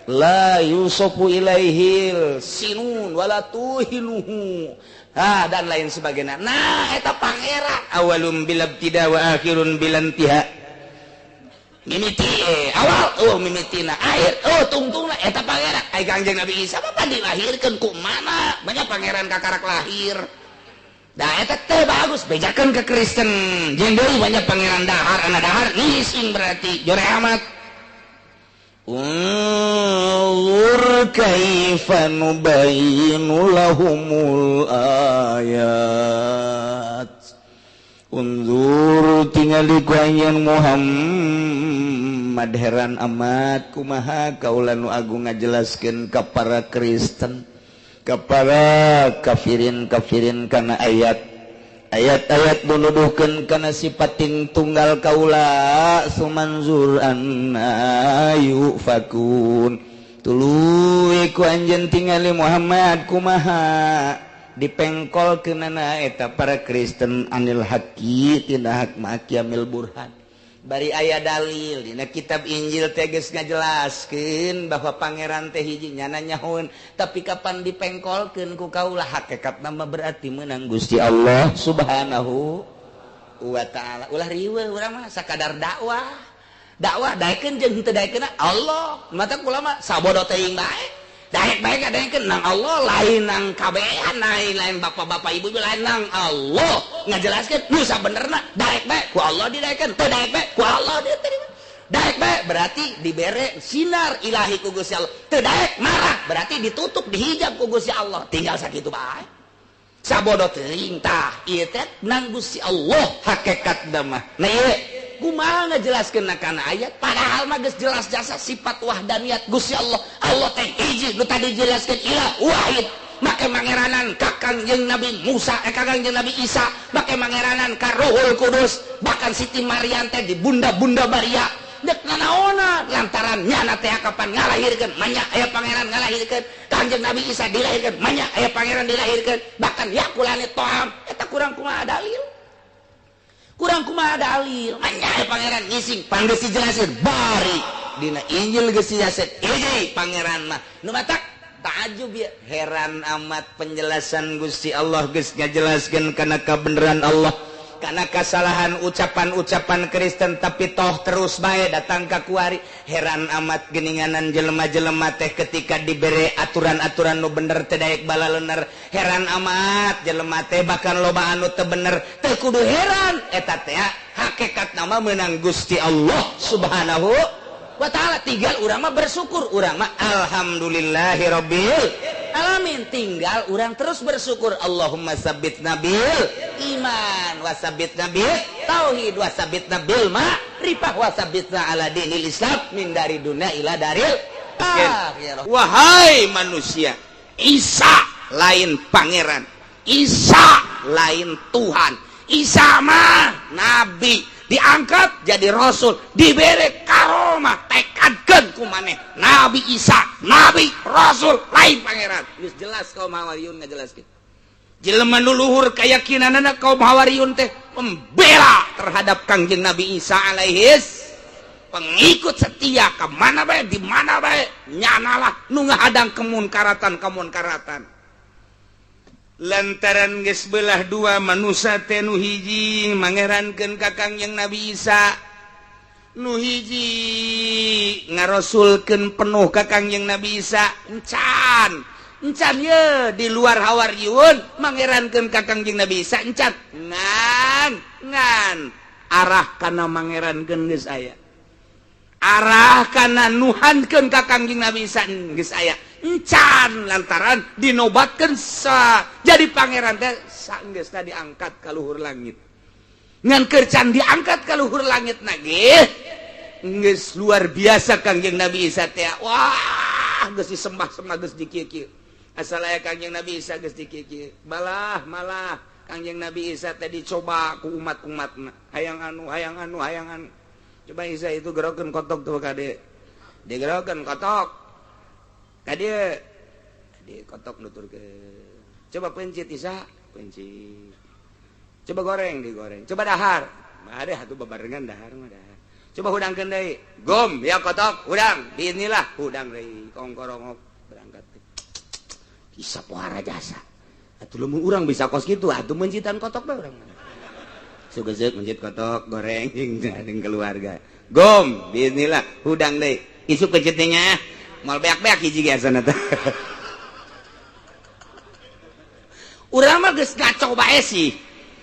[SPEAKER 1] la yusofu ilaihil sinun wala tuhinuhu ah dan lain sebagainya. Nah eta pangeran awalum bilabtida wa akhirun bilantiha mimiti awal oh mimitina akhir oh tungtungna eta pangeran. Ai Kangjeng Nabi Isa mah pan dilahirkeun ku mana banyak pangeran kakarak lahir. Nah eta teh bagus bejakeun ke Kristen jeung deui banyak pangeran dahar ana dahar ngising berarti jore amat. Unzur kaifa nubayyinu lahumul ayat. Unzur tingali ku anjeun Muhammad heran amat kumaha kaula nu agung ngajelaskeun ka para Kristen ka para kafirin-kafirin kana ayat ayat-ayat nuduhkeun kana sifatin tunggal kaula sumanzur anna yufakun tuluy ku anjeun tingali Muhammad kumaha dipengkolkeunana eta para Kristen anil haqi tina hak ma'qiyamil burhan Bari aya dalil dina kitab Injil teh geus ngajelaskeun bahwa pangeran teh hiji, nyana nyahoeun, tapi kapan dipengkolkeun ku kaula hakikatna mah berarti menang Gusti Allah Subhanahu wa taala. Ulah riweuh urang mah sakadar dakwah. Dakwah daekeun jeung henteu daekeun Allah. Mata kula mah sabodo teuing bae. Daek bae kadaekeun nang Allah, lain nang kabehan, lain bapak-bapak ibu lain nang Allah. Ngajelaskeun nu sabenerna daek bae ku Allah didaekeun, teu daek bae ku Allah diterima. Daek bae berarti dibere sinar ilahi ku Gusti Allah. Teu daek marah berarti ditutup dihijab ku Gusti Allah. Tinggal sakitu bae. Sabodo teuing tah ieu teh nang Gusti Allah hakikatna mah. Nah ieu kumaha ngajelaskeun kana ayat padahal mah geus jelas jasa sifat wahdaniyat Gusti Allah. Allah teh hiji nu tadi dijelaskeun ilah wahid. Make mangeranan ka Kangjeng Nabi Musa, Kangjeng Nabi Isa, make mangeranan ka Ruhul Kudus, bahkan Siti Maryam teh di bunda-bunda Maria. Dek nanaona lantaran nyana teh kapan ngalahirkeun manya aya pangeran ngalahirkeun, Kangjeng Nabi Isa dilahirkeun manya aya pangeran dilahirkeun, bahkan yakulane toam eta kurang kumaha dalil. Kurang kumaha dalil manya aya pangeran ngising panggeus dijelasin bari dina Injil geus dijelasin hiji pangeran mah nu matak ta'ajub ya, heran amat penjelasan Gusti Allah geus ngajelaskeun kana kabeneran Allah, karena kesalahan ucapan-ucapan Kristen tapi toh terus bae datang ka kuari. Heran amat geninganan jelema-jelema teh ketika dibere aturan-aturan nu bener teu daek balalener. Heran amat jelema teh bahkan loba anu teu bener teu kudu heran eta teh hakikatna mah meunang Gusti Allah Subhanahu wa ta'ala. Tinggal urang mah bersyukur, urang mah alhamdulillahirabbil alamin, tinggal urang terus bersyukur. Allahumma sabbitna bil iman wa sabbitna bil tauhid wa sabbitna bil ma'rifah wa sabbitna ala dinil Islam min dari dunia ila daril akhirah. Wahai manusia, Isa lain pangeran, Isa lain Tuhan, Isa mah nabi diangkat jadi rasul, diberi karomah, tekadkeun ku maneh Nabi Isa nabi rasul lain pangeran. Geus jelas kaum Hawariyun ngajelaskeun. Jelema nu luhur keyakinanana kaum Hawariyun teh pembela terhadap Kangjeng Nabi Isa alaihis, pengikut setia ke mana bae di mana bae nyanalah nu ngahadang kemunkaratan-kemunkaratan. Lantaran geus belah dua manusia teh nu hiji mangerankeun ka Kangjeng Nabi Isa, nu hiji ngarosulkeun penuh ka Kangjeng Nabi Isa. Encan encan ye di luar Hawariyun mangerankeun ka Kangjeng Nabi Isa encan ngan ngan arah kana mangerankeun geus aya, arah kana nuhankeun ka Kangjeng Nabi Isa geus aya encan lantaran dinobatkeun sa jadi pangeran teh sanggeusna diangkat ka luhur langit. Ngan keur can diangkat ka luhur langit na ge geus luar biasa Kangjeng Nabi Isa teh. Wah geus disembah-sembah geus dikieu-kieu. Asal aya Kangjeng Nabi Isa geus dikieu-kieu. Balah malah Kangjeng Nabi Isa teh dicoba ku umat-umatna. Hayang anu hayang anu hayang anu. Coba Isa itu gerokeun kotok tuh kade. Digerokeun kotok. Kade di kotok nuturkeun. Coba pencit Isa, pencit. Coba goreng digoreng. Coba dahar. Ada atuh babarengan dahar mah dahar. Coba hudangkeun deui. Gom ya kotok, hudang. Bismillah, hudang deui. Kongkorongok berangkat. Isa pohara jasa. Atuh lamun urang bisa kos kitu, atuh mencitan kotok bae urang. Sugezeuk mencit kotok goreng jeung keluarga. Gom, bismillah, hudang deui. Isuk pencitnya mal beak-beak hiji ge asana teh. Urang mah geus ngaco bae sih.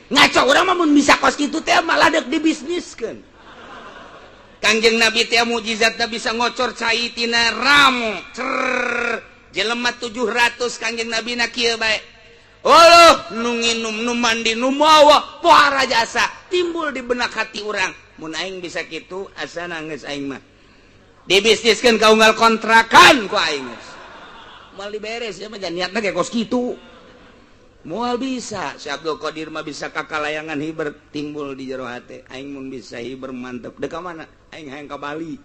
[SPEAKER 1] Ngaco urang mah mun bisa kos kitu teh malah deuk dibisniskeun. Kangjeng Nabi teh mukjizatna bisa ngocor cai tina ramo. Cer jelema 700 Kangjeng Nabi na kieu bae. Oh, nu nginum nu mandi nu mawa pohara jasa timbul di benak hati urang. Mun aing bisa kitu asana geus aing mah. Dibisniskeun ka unggal kontrakan ku aing geus. Moal diberes ya mah niatna ge kos kitu. Moal bisa. Si Abdul Qadir mah bisa kakalayangan hiber timbul di jero hate. Aing mun bisa hiber mantep. Deuk ka mana? Aing hayang ka Bali.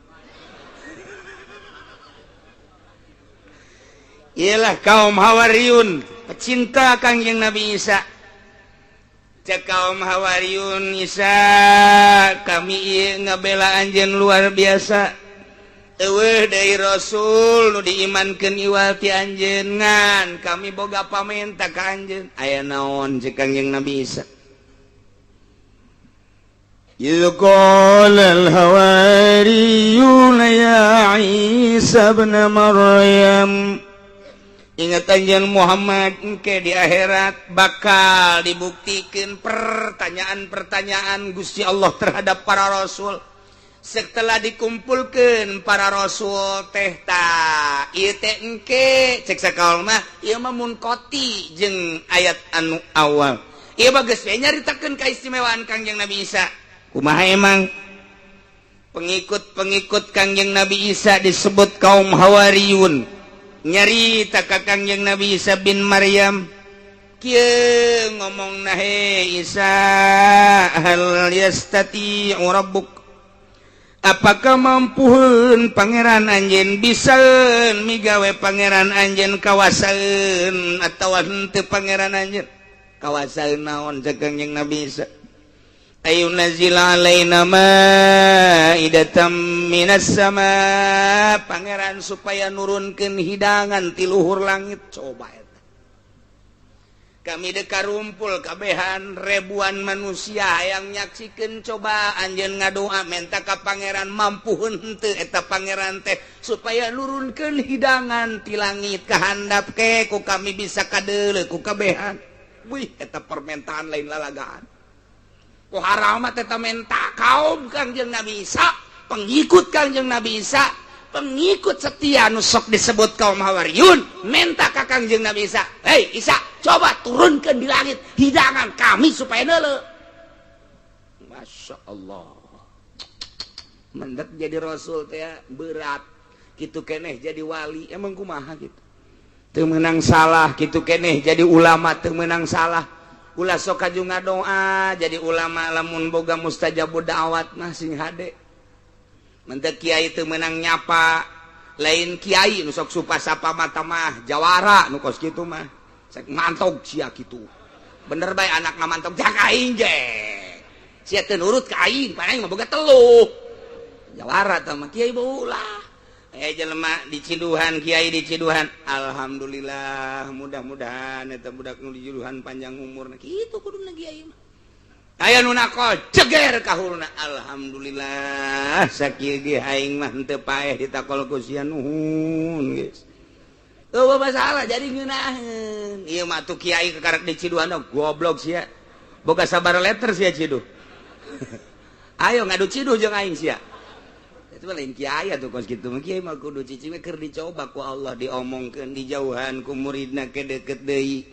[SPEAKER 1] Iyalah kaum Hawariyun pecinta Kangjeng Nabi Isa. Cek kaum Hawariyun, Isa, kami ieu ngabela anjeun luar biasa. Eueuh deui Rasul nu diimankeun iwal ti anjeun, ngan kami boga pamenta ka anjeun. Aya naon? Cek Kangjeng Nabi Isa.
[SPEAKER 2] إذ قال الحواريون يا عيسى ابن مريم.
[SPEAKER 1] Ingat anjeun Muhammad, engke di akhirat bakal dibuktikan pertanyaan-pertanyaan Gusti Allah terhadap para rasul. Setelah dikumpulkan para rasul teh, ta ieu teh engke cek sakaul mah ieu mah munkoti jeung ayat anu awal. Ieu mah geus we nyaritakeun kaistimewaan Kangjeng Nabi Isa. Kumaha emang pengikut-pengikut Kangjeng Nabi Isa disebut kaum Hawariyun nyarita ka Kangjeng Nabi Isa bin Maryam kieu ngomong na, "He Isa, hal yastati rabbuk, apakah mampuheun pangeran anjeun, bisa migawe pangeran anjeun, kawasaeun atawa henteu pangeran anjeun?" "Kawasaeun naon?" cek Kangjeng Nabi Isa. "Ayyunazzila alaina maidatan minas sama, pangeran supaya nurunkeun hidangan ti luhur langit." Coba eta, kami deka rumpul kabehan ribuan manusia yang nyaksikan. Coba anjeun ngadoa menta ka pangeran, mampu henteu eta pangeran teh supaya nurunkeun hidangan ti langit ka handap ke ku kami bisa kadeuleu ku kabehan? Wih, eta permintaan lain lalagaan. Ku haramat eta menta kaum Kangjeng Nabi Isa, pengikut Kangjeng Nabi Isa, pengikut setia nu sok disebut kaum Hawariyun, menta ka Kangjeng Nabi Isa, "Hei Isa, coba turunkan di langit hidangan kami supaya neuleu." Masya Allah, mendak jadi rasul teh berat gitu keneh, jadi wali emang kumaha gitu teu meunang salah gitu keneh, jadi ulama teu meunang salah. Ulah sok kaju ngadoa jadi ulama, lamun boga mustajabud da'wat mah sing hade. Mentek kiai teu meunang nyapa, lain kiai nu sok supa sapa mata mah jawara nu kos kitu mah. Sek mantog sia kitu. Bener bae anak ngamantog jak aing ge. Sia teu nurut ka aing, pan aing mah boga teluh. Jawara tah mah kiai ulah. Eh, jelema diciduhan, kiai diciduhan, "Alhamdulillah, mudah-mudahan eta budak nu diciduhan panjang umurna." Kitu kuduna kiai mah. Aya nu nakol ceger kahulna, "Alhamdulillah, sakieu ge aing mah henteu paeh ditakol ku sia, nuhun." Geus eueuh masalah jadi ngeunaheun. Ieu mah tuh kiai kekarek diciduhan, "Goblok sia, boga sabar letter sia ciduh, ayo ngadu ciduh jeung aing sia." Itu lain kiai tuh kos kitu mah. Kiai mah kudu cicing keur dicoba ku Allah, diomongkeun dijauhan ku muridna ke deket deui,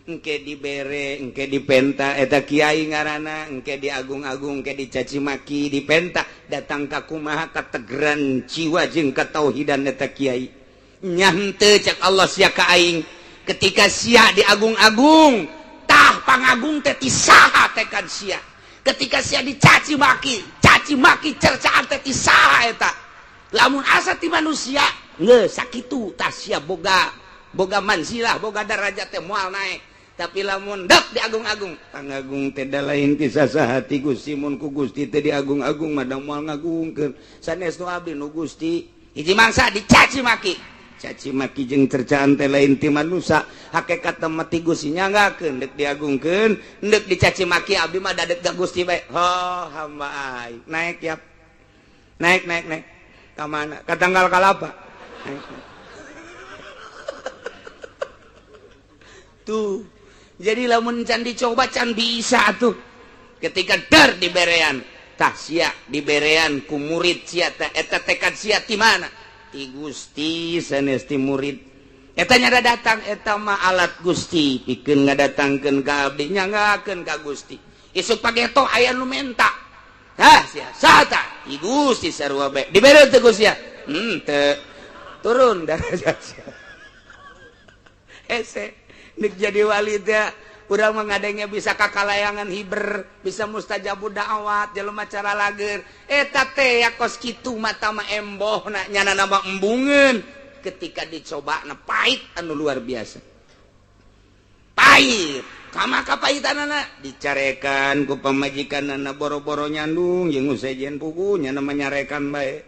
[SPEAKER 1] engke dibere, engke dipenta, eta kiai ngaranna. Engke diagung-agung, engke dicaci maki, dipenta datang ka kumaha kategeran jiwa jeung katauhidan eta kiai. "Nyante," cek Allah, "sia ka aing ketika sia diagung-agung, tah pangagung teh ti saha tekad sia? Ketika sia dicaci maki, caci maki cercaan teh ti saha eta? Lamun asa ti manusia geus sakitu, tah sia boga boga manzilah, boga darajat teh moal naek. Tapi lamun dek diagung-agung, pangagung teh da lain ti saha, ti Gusti. Mun ku Gusti teh diagung-agung mah da moal ngagungkeun sanes nu abdi, nu Gusti." Hiji mangsa dicaci maki, caci maki jeung cercaan teh lain ti manusia, hakikat mah ti Gusti. Nyanggakeun deuk diagungkeun, deuk dicaci maki, abdi mah dadek ka Gusti bae. Oh, hamba aing naek yap, naik naik naik ka mana? Ka tanggal kalapa naik. Tuh, jadi lamun can dicoba can bisa tuh. Ketika dar diberean, tah sia diberean ku murid sia teh, eta tekad sia ti mana? Ti Gusti, sanes ti murid. Eta nyada datang, eta mah alat Gusti pikeun ngadatangkeun ka abdi, nyanggakeun ka Gusti. Isuk pageto aya nu menta, hah, sia saha tah? Ti Gusti sarua bae. Dibere teu Gusti ya? Teu turun darajat sia. Hese nek jadi wali teh urang mah ngadengnya bisa kakalayangan hiber, bisa mustajabud da'wat, jelema cara lager. Eta teh ya kos kitu mata mah emboh na nyana nama embungeun. Ketika dicoba na pahit anu luar biasa. Pahit kama kapahitanana dicarekan ku pamajikanana boro-boro nyandung jeung sejen pugunya nama nyarekan bae.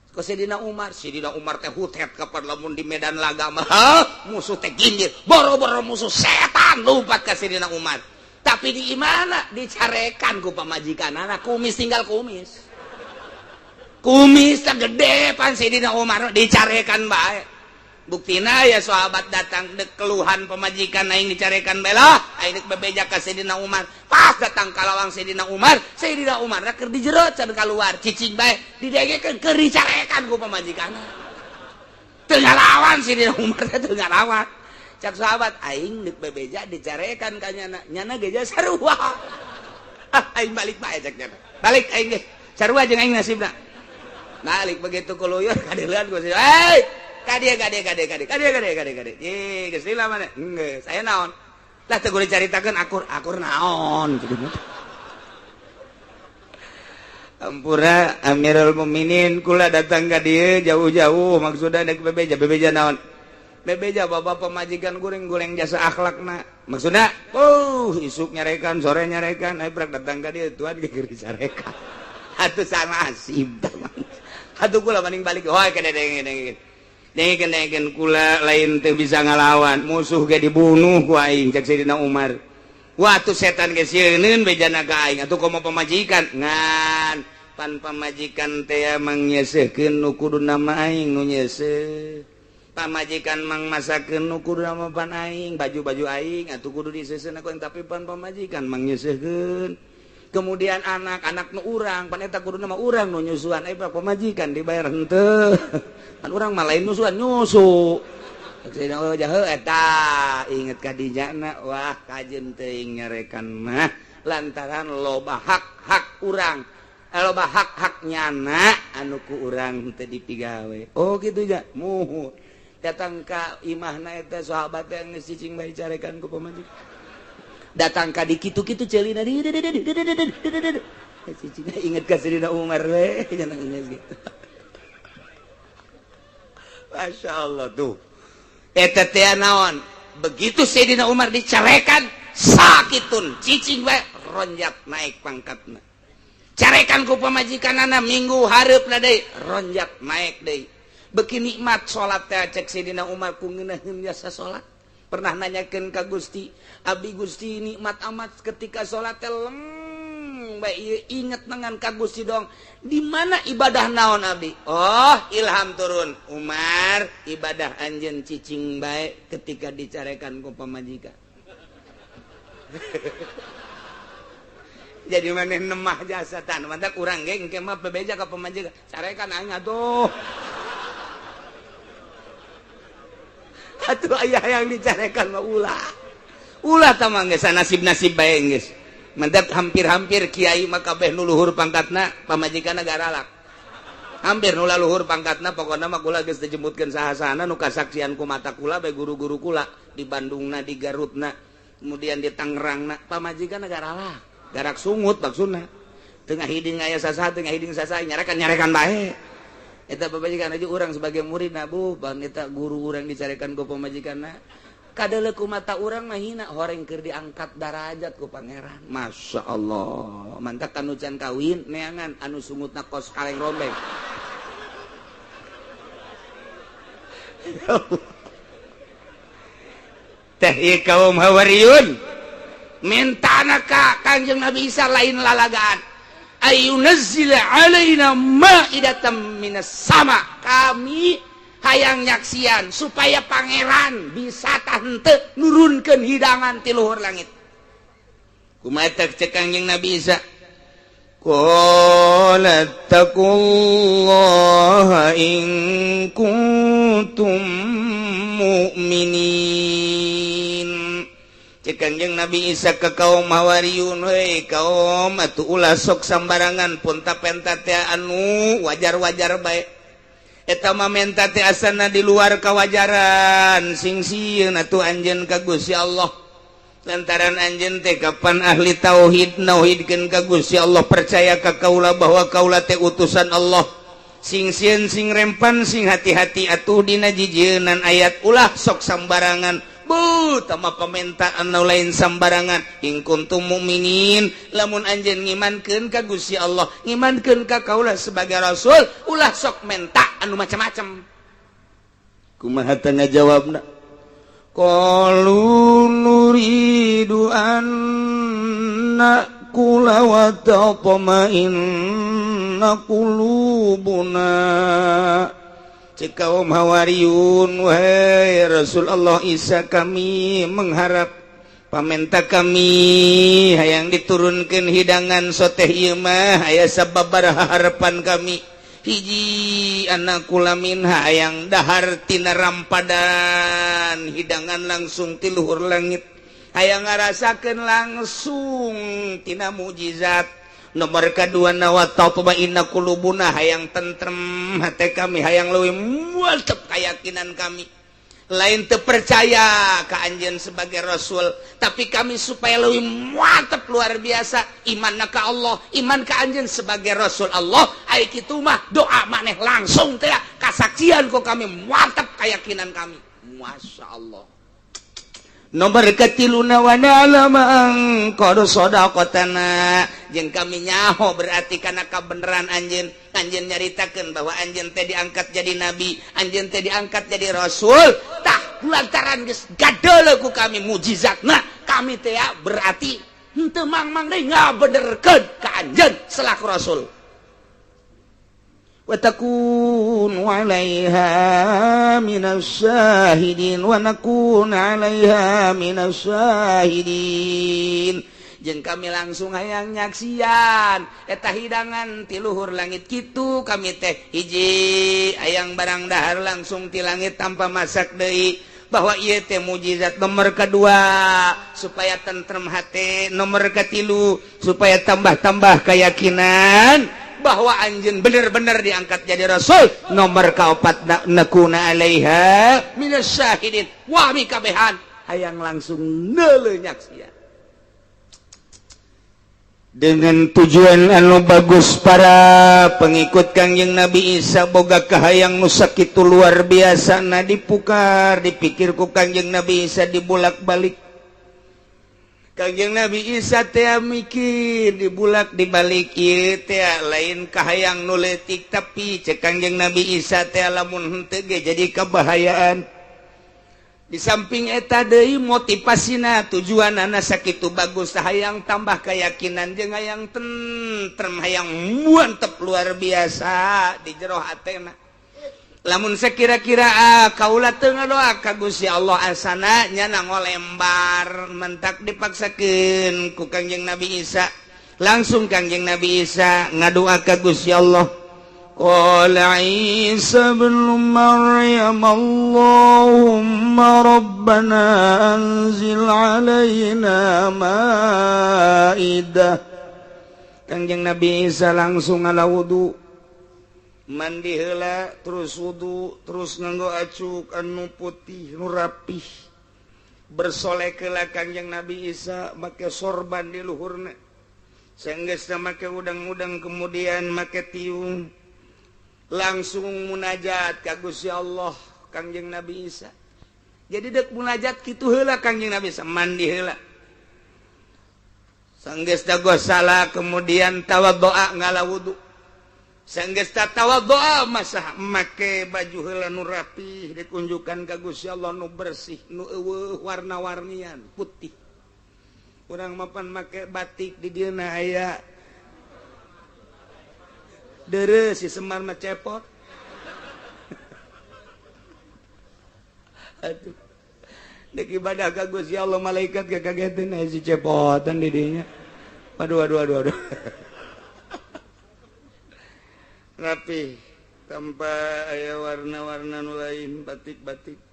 [SPEAKER 1] Ke Sidina Umar, Sidina Umar teh hutet kapan lamun di medan laga mah musuh teh ginjir boro-boro musuh setan lompat ka Sidina Umar. Tapi di imana dicarekan ku pamajikanana, kumis tinggal kumis. Kumis teh gede pan Sidina Umar dicarekan bae. Buktina ya sahabat datang dek keluhan pemajikan aing dicarekan bae lah, aing dek bebeja ka Sidina Umar. Pas datang ka lawang Sidina Umar, Sidina Umar keur di jero can keluar, cicing bae didengekeun keur dicarekan ku pamajikanna. Teu ngalawan Sidina Umar teh, teu ngalawan. Cak sahabat, aing dek bebeja dicarekan ka nyana, nyana ge sarua. Ah, aing balik bae cek nyana. Balik aing ge. Sarua jeung aing nasibna. Balik begitu kuluyur kadeuleun ku si, "Hei, kadieu kadieu kadieu kadieu kadieu kadieu kadieu kadieu." Ih, geus lila mana? Geus, aya naon? Lah teu kudu dicaritakeun akur, akur naon kitu. Ampura Amirul Mukminin, kula datang ka dieu jauh-jauh maksudna dek bebeja, bebeja naon? Bebeja bapak pemajikan goreng-goreng jasa akhlakna. Maksudna, isuk nyarekan, sore nyarekan, ayo prak datang ka dieu tuan ge keur dicarekan. Atuh sama nasib. Atuh kula mending balik. Oh, kene denge denge. Dengekeun dengekeun, kula lain teu bisa ngalawan, musuh ge dibunuh ku aing cek Sayyidina Umar. Wah, tuh setan ge sieuneun bejana ka aing, atuh komo pamajikan. Ngan pan pamajikan teh mangnyeseukeun nu kudu nama aing nu nyeuseuh. Pamajikan mang masakeun nu kudu nama pan aing, baju-baju aing atuh kudu diseuseuna ku aing, tapi pan pamajikan mangnyeseukeun. Kemudian anak-anak nu urang pan eta kudu nama urang nu nyusuan, eh pamajikan dibayar henteu. Pan urang mah lain nyusuan, nyusu. Oh, jahe eta inget ka dinyana, wah kajeun teuing nyarekan mah lantaran loba hak-hak urang, loba hak-hak nyana anu ku urang teu dipigawe. Oh gitu ja, muhun. Datang ka imahna eta sahabat yang geus cicing bae carekan ku pamajikan. Datang ka di kitu-kitu ceulina cicing, inget ka Sayyidina Umar we, jangan inget gitu. Masya Allah tuh. Eta teh naon? Begitu Sayyidina Umar dicarekan, sakitun cicing bae ronjat naik pangkatna. Carekan ku pamajikanana minggu hareupna deui, ronjat naik deui. Beuki nikmat salat teh cek Sayyidina Umar ku ngeunaheun jasa salat. Pernah nanyakeun ka Gusti, abdi Gusti nikmat amat ketika salat teh leng bae ieu inget dengan ka Gusti dong. Di mana ibadah naon abdi? Oh, ilham turun. Umar, ibadah anjeun cicing bae ketika dicarekan ku pamajikan. Jadi maneh nemah jasa tan, mantak urang ge engke mah bebeja ka pamajikan. Carekan aing atuh. Atuh ayah yang dicarekan mah ulah. Ulah tah mah geus nasib-nasib bae geus. Mantap hampir-hampir kiai mah kabeh nu luhur pangkatna pamajikanna garalak. Hampir nu luhur pangkatna pokona mah kula geus dijemputkeun saha-sahana nu kasaksian ku mata kula bae guru-guru kula di Bandungna, di Garutna, kemudian di Tangerangna pamajikanna garalak. Garak sungut maksudna. Tengah hiding aya sasaha, tengah hiding sasaha nyarekan-nyarekan bae. Eta pamajikan aja urang sebagai murid nabu, bang eta guru urang dicarekan ku pamajikanna. Kadeuleu ku mata urang mah hina, horeng keur diangkat darajat ku pangeran. Masya Allah, mantak anu can kawin neangan anu sungutna kos kaleng rombeng. Teh ieu kaum Hawariyun mintana ka Kangjeng Nabi Isa lain lalagaan. Ayunazzila alaina ma'idatan minas sama. Kami hayang nyaksian supaya pangeran bisa tante nurunkeun hidangan ti luhur langit. Kumaha cek Kangjeng Nabi Isa? Qala taqullaha in kuntum mu'minin. Cek Kangjeng Nabi Isa ke kaum Hawariyun, hei kaum atuh ulah sok sambarangan punta penta teh anu wajar-wajar bae. Eta mah menta teh asana di luar kawajaran, sing sieun atuh anjeun ka Gusti Allah. Lantaran anjeun teh kapan ahli tauhid, nauhidkeun ka Gusti Allah, percaya ka kaula bahwa kaula teh utusan Allah. Sing sieun, sing rempan, sing hati-hati atuh dina jijieunnan ayat, ulah sok sambarangan. Bu tama permintaan nu lain sambarangan. In kuntum mukminin, lamun anjeun ngimankeun ka Gusti Allah, ngimankeun ka kaula sebagai rasul, ulah sok menta anu macam-macam.
[SPEAKER 2] Kumaha teh ngajawabna? Qalu nuridu an na'kula wa tatma'inna qulubuna.
[SPEAKER 1] Cek kaum Hawariyun, wahai Rasul Allah Isa, kami mengharap pamenta kami hayang diturunkan hidangan soteh ieu mah aya sababaraha harapan kami. Hiji, an na'kula minha, hayang dahar tina rampadan hidangan langsung ti luhur langit, hayang ngarasakeun langsung tina mukjizat. Nomor kedua, wa tatma'inna qulubuna, hayang tentrem hati kami, hayang leuwih mantep keyakinan kami. Lain terpercaya ke anjeun sebagai rasul, tapi kami supaya lebih mantep luar biasa iman ka Allah, iman ke anjeun sebagai rasul Allah. Ai kitu mah doa maneh langsung teh kasaksian kok kami mantep keyakinan kami. Masya Allah. Nomor ketiluna, wa na'lama an qad shadaqtana, jeung kami nyaho berarti karena kebenaran anjeun. Anjeun nyaritakeun bahwa anjeun teh diangkat jadi nabi, anjeun teh diangkat jadi rasul. Tah, lantaran geus gadeuleu ku kami mujizatna, kami teh ya berarti henteu mang-mang deui ngabenerkeun ka anjeun selaku rasul.
[SPEAKER 2] Wa takunu 'alaiha minas syahidin wa nakuna 'alaiha minas syahidin.
[SPEAKER 1] Jeung kami langsung hayang nyaksian eta hidangan ti luhur langit kitu. Kami teh hiji hayang barang dahar langsung ti langit tanpa masak deui, bahwa ieu teh mujizat. Nomor kedua, supaya tentrem hati. Nomor ketilu, supaya tambah-tambah keyakinan bahwa anjeun bener-bener diangkat jadi rasul. Nomor kaopat, nakuna alaiha minas syahidin, wah mikabehan hayang langsung neuleuh nyaksian.
[SPEAKER 2] Dengan tujuan anu bagus, para pengikut Kangjeng Nabi Isa boga kahayang nu sakitu luar biasa. Nah, dipukar dipikir ku Kangjeng Nabi Isa, dibulak-balik.
[SPEAKER 1] Kangjeng Nabi Isa teh mikir dibulak dibalik, ieu teh lain kahayang nu leutik, tapi cek Kangjeng Nabi Isa teh lamun henteu ge jadi kebahayaan. Di samping eta deui, motivasina, tujuanana sakitu bagus, hayang tambah keyakinan jeung hayang tentrem, hayang mantep luar biasa di jero hatena. Lamun sekira-kira ah, kaula teu ngadoa ka Gusti Allah, asana nyana ngolembar mentak dipaksakeun ku Kangjeng Nabi Isa. Langsung Kangjeng Nabi Isa ngadoa ka Gusti Allah.
[SPEAKER 2] Qala Isa ibn Maryam Allahumma Rabbana anzil alaina maidah.
[SPEAKER 1] Kangjeng Nabi Isa langsung ngala wudu, mandi heula, terus wudu, terus nganggo acuk anu putih nu rapih, bersolek heula Kangjeng Nabi Isa, make sorban di luhurna. Sanggeusna make udang-udang, kemudian make tiung, langsung munajat ka Gusti Allah Kangjeng Nabi Isa. Jadi dek munajat kitu heula Kangjeng Nabi Isa, mandi heula. Sanggeus salah, kemudian tawaddoa, ngala wudu. Sanggeus tawaddoa, masa make baju heula nu rapih, dikunjukkan ka Gusti Allah nu bersih, nu euweuh warna-warnian, putih. Urang mapan make batik di dieu aya dere si Semar mah cepot. Aduh, dek ibadah ka Gusti Allah, malaikat kakagetin aya si cepotan di dinya. Aduh, aduh, aduh, aduh. Rapi tanpa aya warna-warna nu lain, batik-batik.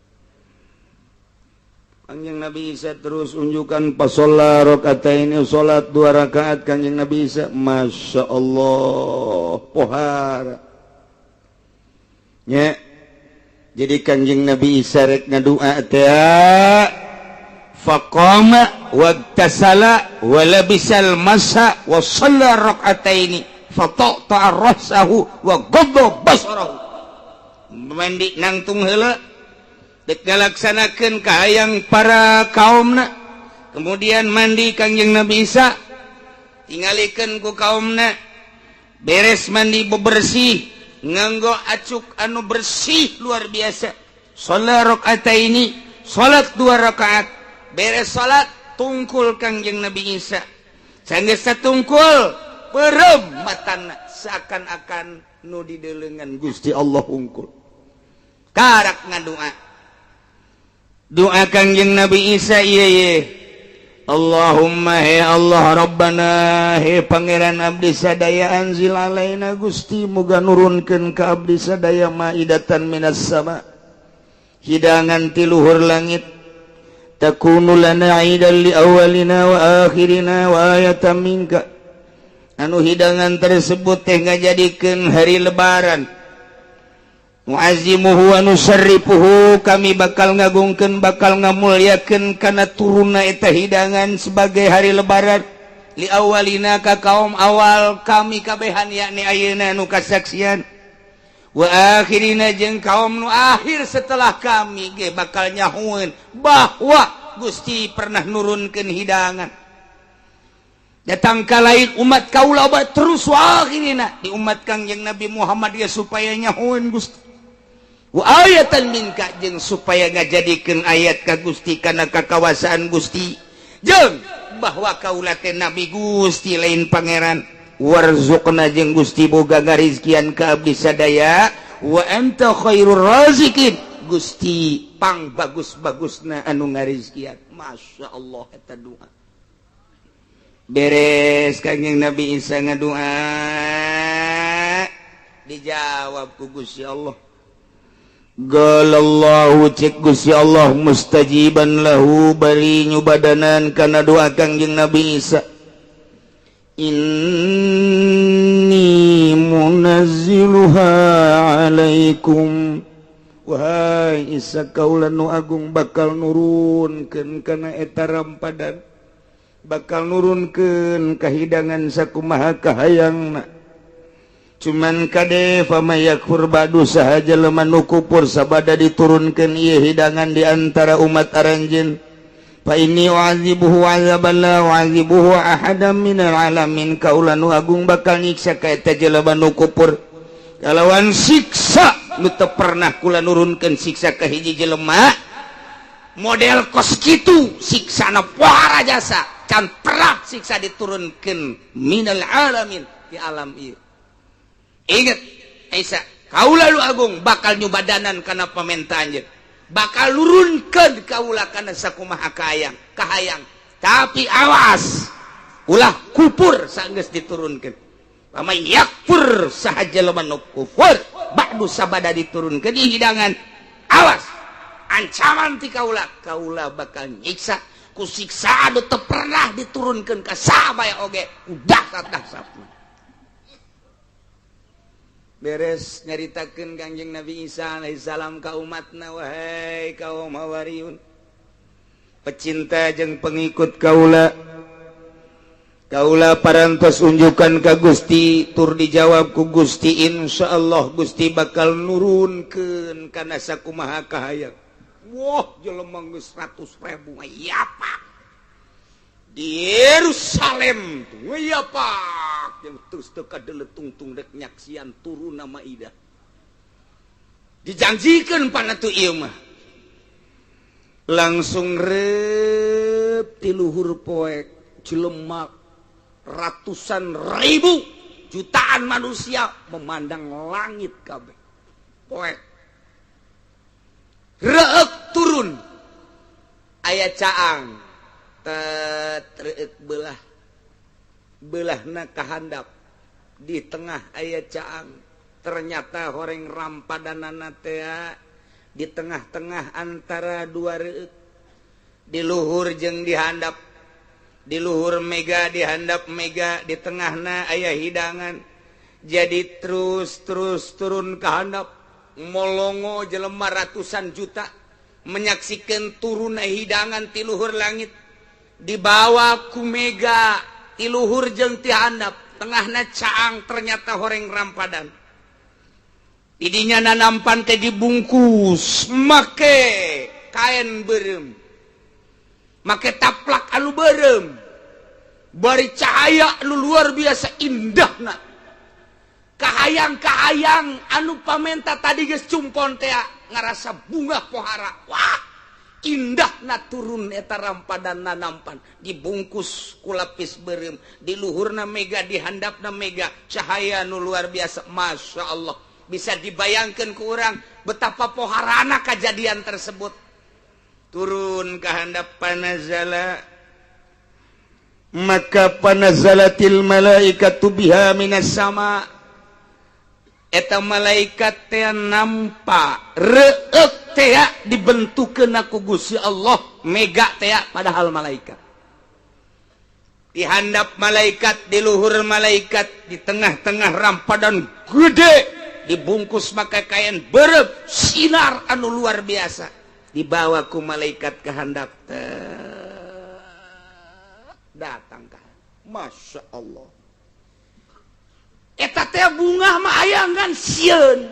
[SPEAKER 2] Kanjeng Nabi Isa terus unjukkan pasola ini, salat dua rakaat Kanjeng Nabi Isa. Masya Allah, pohara nya. Jadi Kanjeng Nabi Isa rek ngadua teh,
[SPEAKER 1] faqama wagtasala wa labisal masa wa shalla rak'ataini fataqta'a rasahu wa ghadda basarahu. Mandi nangtung heula. Dek ngalaksanakeun kahayang para kaumna. Kemudian mandi Kangjeng Nabi Isa, tingalikeun ku kaumna. Beres mandi, bebersih, nganggo acuk anu bersih luar biasa. Salat ini, salat dua rakaat. Beres salat, tungkul Kangjeng Nabi Isa. Sanggeus tungkul, peureum matana, seakan-akan nu didelengan Gusti Allah hungkul. Karak ngadua doa Kangjeng Nabi Isa, ieu ye: Allahumma, he Allah, Rabbana, he Pangeran abdi sadaya, anzil alaina, Gusti, muga nurunkeun ka abdi sadaya, maidatan minas sama, hidangan ti luhur langit, takunu lana idan li awalina wa akhirina wa ayatan minka, anu hidangan tersebut teh ngajadikeun hari Lebaran, nu'azzimuhu wa nusarrifuhu, kami bakal ngagungkeun, bakal ngamulyakeun kana turunna eta hidangan sebagai hari Lebaran, li awalina, ka kaum awal kami kabehan, yakni ayeuna nu kasaksian, wa akhirina, jeung kaum nu akhir setelah kami ge bakal nyahueun bahwa Gusti pernah nurunkeun hidangan datang ka lain umat kaula terus, wa akhirina, di umat Kangjeng Nabi Muhammad ya, supaya nyahueun Gusti, wa ayatan minka, jeung supaya ngajadikeun ayat ka Gusti kana kakawasaan Gusti, jeung bahwa kaula teh nabi Gusti, lain pangeran, warzuqna, jeung Gusti boga ngarizkian ka abdi sadaya, wa anta khairur razikin, Gusti pang bagus-bagusna anu ngarizkian. Masya Allah, eta doa. Beres Kangjeng Nabi Isa ngadoa, dijawab ku Gusti Allah. Qalallahu, cek Gusti Allah, mustajiban lahu, bari nyubadanan kana doa Kangjeng Nabi Isa, inni munazziluha alaikum. Wahai Isa, kaula nu agung bakal nurunkeun kana eta rampadan, bakal nurunkeun kahidangan sakumaha kahayangna. Cuman kade, faman yakfur ba'du, saha jelema nu kufur sabada diturunkeun ieu hidangan di antara umat aranjeun, fa inni u'adzibuhu 'adzaban la u'adzibuhu ahadan minal alamin, kaula nu agung bakal nyiksa ka eta jelema nu kufur kalawan siksa nu teu pernah kula nurunkeun siksa ka hiji jelema model kos kitu. Siksana pohara jasa, can pernah siksa diturunkeun minal alamin, di alam ieu. Ingat Isa, kaula nu agung bakal nyubadanan kana pamentaan anjeun, bakal nurunkeun kaula kana sakumaha kahayang kahayang, tapi awas, ulah kupur sanggeus diturunkeun. Faman yakfur, saha jelema nu kufur, ba'du, sabada diturunkeun di hidangan, awas, ancaman ti kaula, kaula bakal nyiksa ku siksa anu teu pernah diturunkeun ka saha bae oge, udah dahsyatna. Beres nyaritakeun Kangjeng Nabi Isa alaihissalam ka umatna, wahai kaum Hawariyun, pecinta jeung pengikut kaula, kaula parantos unjukan ka Gusti, tur dijawab ku Gusti, insyaallah Gusti bakal nurunkeun kana sakumaha kahayang. Wah, jelema geus 100.000 ya, Pak, di Yerusalem tuh ya, Pak, yang terus teu kadele tungtung rek nyaksian turun maidah dijanjikan pana tuh. Ieu mah langsung rep ti luhur poek, jelema ratusan ribu, jutaan manusia memandang langit kabeh poek. Reek turun, aya caang tet, belah belahna kahandap, di tengah aya caang. Ternyata horeng rampadanana teh di tengah-tengah antara dua reuk, di luhur jeung dihandap, di luhur mega, dihandap mega, di tengahna aya hidangan. Jadi terus terus turun ke handap, molongo jelema ratusan juta menyaksikan turun hidangan ti luhur langit, dibawa ku mega ti luhur jeung ti handap, tengahna caang, ternyata horeng rampadan. Didinya nanampan teh dibungkus make Kain beureum. Make taplak anu beureum. Bari cahaya nu luar biasa indahna. Kahayang-kahayang anu pamenta tadi geus cumpon teh ngarasa bunga pohara. Wah, indahna turun eta rampadan nanampan dibungkus ku lapis beureum, di luhurna mega, di handapna mega, cahaya nu luar biasa. Masya Allah, bisa dibayangkan ku urang betapa poharana kejadian tersebut. Turun ke handap panazala, maka panazalatil malaikatu biha minas sama. Eta malaikat teh nampak reuk teh dibentukkeun ku Gusti Allah mega teh, padahal malaikat di handap malaikat, di luhur malaikat, di tengah-tengah rampadan gede dibungkus make kain beureum, sinar anu luar biasa dibawa ku malaikat ke handap datang ka. Masya Allah, eta teh bunga mah aya ngan sieun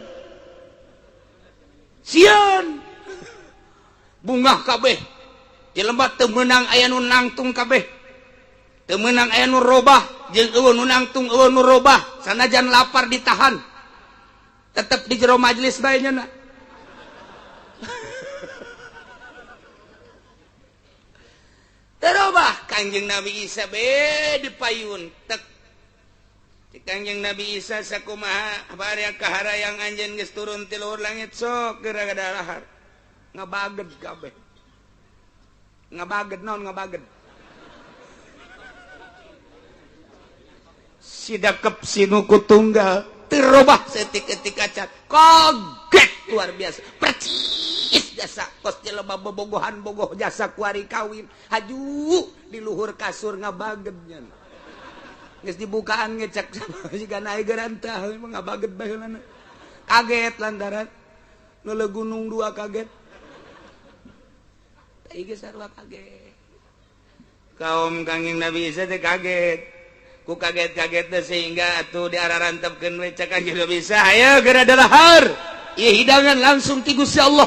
[SPEAKER 1] sieun bunga kabeh. Jelema teu meunang aya nu nangtung kabeh, teu meunang aya nu robah, jeung eueuh nu nangtung, eueuh nu robah. Sanajan lapar ditahan, tetep di jero majelis bae nya. Terobah Kangjeng Nabi Isa be dipayun tek. Kangjeng Nabi Isa sakumaha bari kaharayang anjeun geus turun ti luhur langit, sok geura gadahar ngabaged kabeh. Ngabaged naon ngabaged? Sidakep sinuku tunggal terobah setik-etik acan, kaget luar biasa percis jasa kos jelema bobogohan bogoh jasa kuari kawin haju di luhur kasur ngabaged nya. Geus dibukaan ngecek jiga naik gerantah ngabaget baheulana. Kaget lantaran leule gunung dua kaget. Tah geus sarua kaget. Kaum Kangjeng Nabi Isa teh kaget. Ku kaget-kaget teh sehingga atuh diararantepkeun we cek Kangjeng Nabi Isa, "Hayo geura dalahar." Ieu hidangan langsung ti Gusti Allah.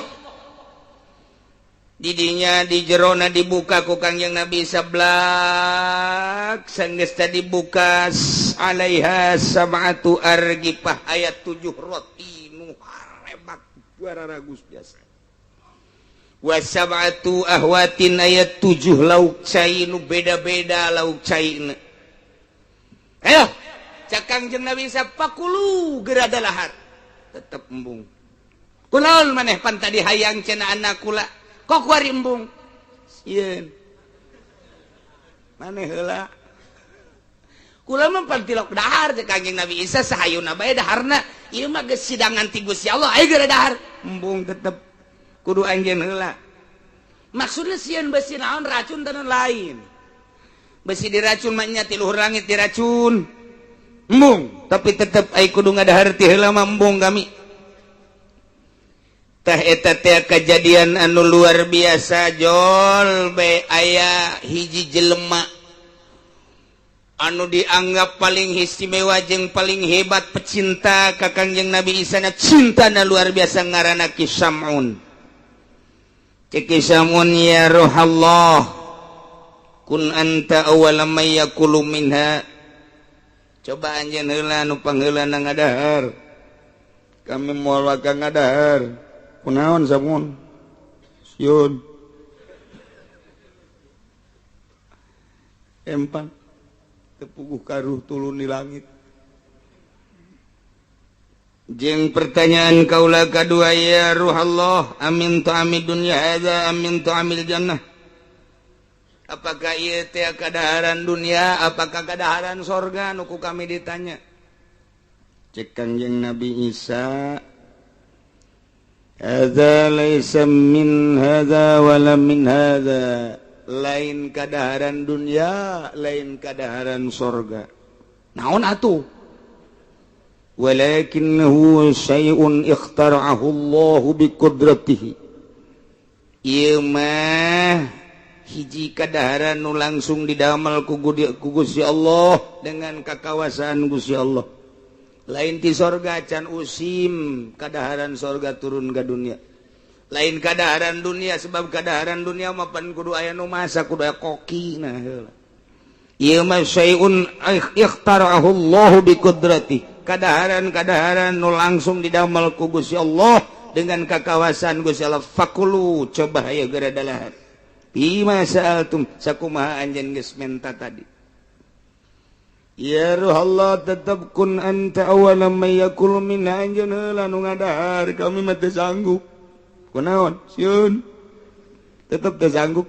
[SPEAKER 1] Didinya di jerona dibuka ku Kangjeng Nabi Isa blak sanggeus tadi dibuka alaiha sab'atu argifah ayat 7 roti nu harebat ragus biasa wa sab'atu ahwatin ayat 7 lauk cai nu beda-beda lauk cai. Ayo cak Kangjeng Nabi Isa pakulu geura dalahar tetep embung. Kunaon maneh pan tadi hayang cenah anak kula kok kuari embung sieun maneh heula kula mah pan tilok dahar. Cek Kangjeng Nabi Isa sahayuna bae daharna, ieu mah geus sidangan ti Gusti Allah, ayo geura dahar. Embung tetep kudu anjeun heula. Maksudna sieun besi naon racun dan lain, besi diracun mah nya ti luhur langit diracun embung, tapi tetep ai kudu ngadahar ti heula mah embung kami. Tah eta teh kejadian anu luar biasa. Jol be aya hiji jelema anu dianggap paling istimewa jeung paling hebat pecinta ka Kangjeng Nabi Isa na, cintana luar biasa, ngaranna Ki Sam'un. Cek Ki Sam'un, ya ruhallah kun anta awwala may yakulu minha. Coba anjeun heula nu pangheulana ngadahar, kami moal waka ngadahar. Kunaon Samun? Sieun. Empang tepuguh karuh tulun di langit. Jeung pertanyaan kaula kadua, ya ruhallah amin ta'amid dunya hadza amin ta'amil jannah. Apakah ieu teh kadaharan dunia, apakah kadaharan sorga nu ku kami ditanya. Cek Kangjeng Nabi Isa, hadza laisa min hadza wala min hadza. Lain kadaharan dunia, lain kadaharan sorga. Naon atuh? Walakinnahu syai'un ikhtara'ahu Allahu biqudratihi. Ieu mah hiji kadaharan nu langsung didamel ku Gusti Allah dengan kakawasaan Gusti Allah. Lain ti sorga can usim kadaharan sorga turun ke dunia. Lain kadaharan dunia, sebab kadaharan dunia mah pan kudu aya nu masak, kudu aya koki. Nah heula ieu mah syai'un ikhtara'ahu Allahu bi qudrati, kadaharan-kadaharan nu langsung didamel ku Gusti Allah dengan kakawasan Gusti Allah. Fakulu, coba hayo geura dalahar, bima sa'altum, sakumaha anjeun geus menta tadi. Ya ruh Allah, tetap kun anta awwala man yakul minha, anjeun heula nu ngadahar, kami mah teu sanggup. Kunaon sieun, tetep teu sanggup.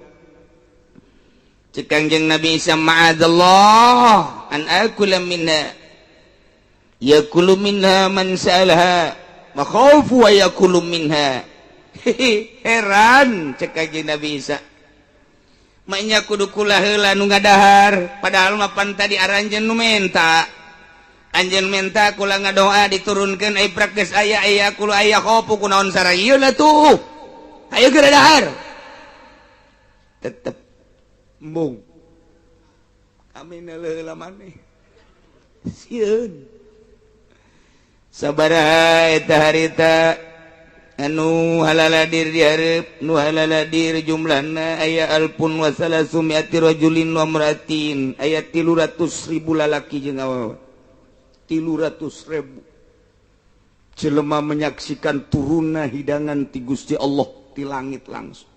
[SPEAKER 1] Cek Kangjeng Nabi Isa, ma'adallah an akula minha, yakulu minha man sa'alaha makhaufu wa yakulu minha. Heran cek Kangjeng Nabi Isa, maknya kudu kula heula nu ngadahar, padahal mapan tadi aranjeun nu menta. Anjeun menta, kula ngadoa diturunkeun, ai praktis aya aya kula aya khofu, kunaon sarayeun atuh, ayo geura dahar. Tetep embung, kami heula maneh sieun. Sabaraha eta harita anu halaladir dihareup? Nu halaladir jumlahna aya alfun wa salasumiati rajulin wa imraatin, aya 300.000 lalaki jeung awewe. 300.000 jelema menyaksikan turunna hidangan ti Gusti Allah ti langit langsung.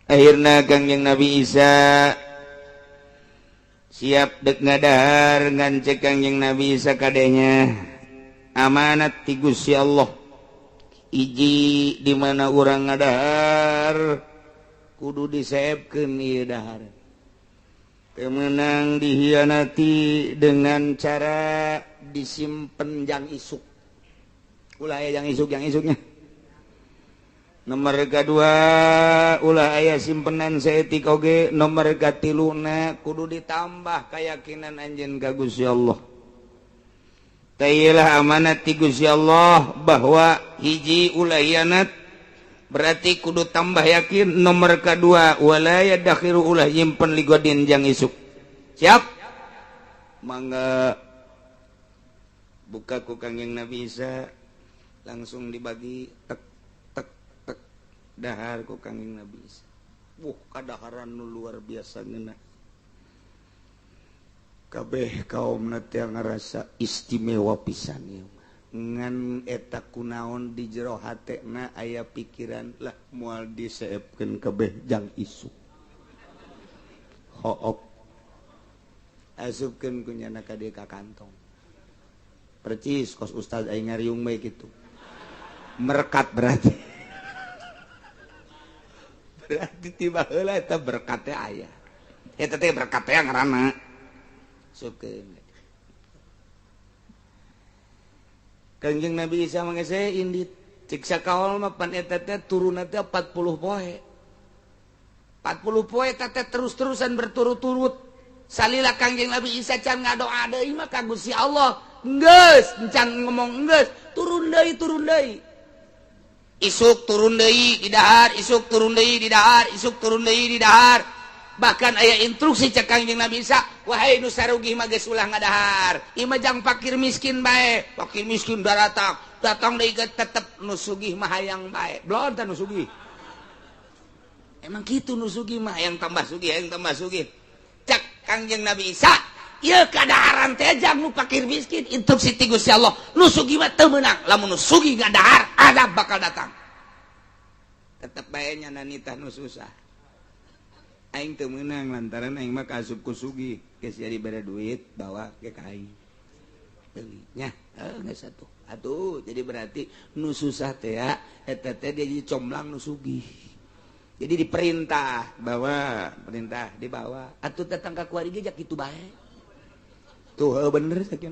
[SPEAKER 1] Akhirna Kangjeng Nabi Isa siap dek ngadahar, ngan cek Kangjeng Nabi Isa, kadenya amanat ti Gusti Allah, hiji, di mana urang ngadahar kudu diseepkeun ieu dahar, teu meunang dihianati dengan cara disimpen jang isuk. Ulah aya jang isuk, jang isuknya. Nomor kedua, ulah aya simpenan saeutik oge. Nomor katiluna, kudu ditambah keyakinan anjeun ka Gusti Allah. Tailah amanat ti Gusti Allah bahwa hiji, ulah hianat, berarti kudu tambah yakin. Nomor kedua, wala yadakhiru, ulah nyimpen ligodin, jang isuk. Siap, mangga buka ku Kangjeng Nabi Isa, langsung dibagi, tek tek tek, dahar ku Kangjeng Nabi Isa. Wuh, kadaharan nu luar biasa ngeunah. Kabeh kaum teh ngarasa istimewa pisan ieu mah. Ngan eta kunaon di jero hatena aya pikiran lah, moal diseepkeun kabeh jang isuk, hook asupkeun ku nyana ka dieu ka kantong. Percis kos ustaz aing ngariung bae kitu, merekat berarti. Berarti tiba heula eta berkat teh aya, eta teh berkat teh ngaranna. Asupkeun. Kangjeng Nabi Isa mangese indit, cek sakaol mah pan eta teh turunna teh 40 poe, 40 poe eta teh terus-terusan berturut-turut. Salila Kangjeng Nabi Isa can ngadoa deui mah ka Gusti Allah, geus can ngomong geus turun deui, turun deui, isuk turun deui di dahar, isuk turun deui di dahar, isuk turun deui di dahar. Bahkan aya instruksi cek Kangjeng Nabi Isa, wahai nu sarugih mah geus ulah ngadahar, ieu mah jang fakir miskin bae. Fakir miskin daratang datang deui ge tetep nu sugih mah hayang bae. Belon teh nu sugih emang kitu, nu sugih mah hayang tambah sugih, hayang tambah sugih. Cek Kangjeng Nabi Isa, ieu kadaharan teh jang nu fakir miskin, instruksi ti Gusti Allah. Nu sugih mah teu meunang, lamun nu sugih ngadahar azab bakal datang. Tetep bae nya nitah nu susah. Aing teu meunang lantaran aing mah kaasup ku sugih, geus jadi bere duit bawa ke ka aing beli nya, geus atuh. Atuh jadi berarti nu susah teh ya eta teh dia jadi comblang nu sugih. Jadi diperintah bawa, perintah dibawa, atuh datang ka kuari ge jak kitu bae tuh. Heuh, bener sakieu.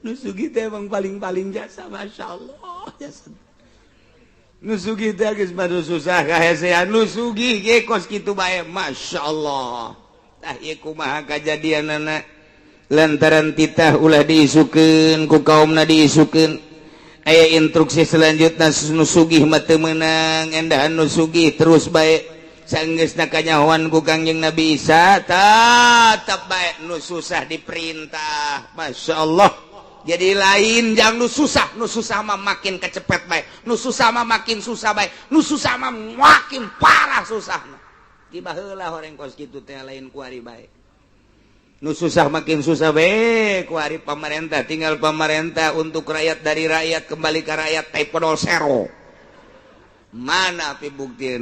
[SPEAKER 1] Nu sugih teh emang paling-paling jasa, Masya Allah, jasa. Nu sugih teh geus mah susah kahesean, nu sugih ge kos kitu bae, Masya Allah. Tah ieu kumaha kajadianana? Lantaran titah ulah diisukeun ku kaumna diisukeun, aya instruksi selanjutnya, nu sugih mah teu meunang endahan, nu sugih terus bae. Sanggeusna kanyahoan ku Kangjeng Nabi Isa, tetep bae nu susah diperintah. Masya Allah. Jadi lain jang nu susah, nu susah mah makin kecepet bae, nu susah mah makin susah bae, nu susah mah makin parah susah. Di baheula horeng kos kitu teh, lain kuari bae. Nu susah makin susah bae kuari. Pemerintah tinggal pemerintah untuk rakyat, dari rakyat kembali ke rakyat, type zero. Mana pi bukti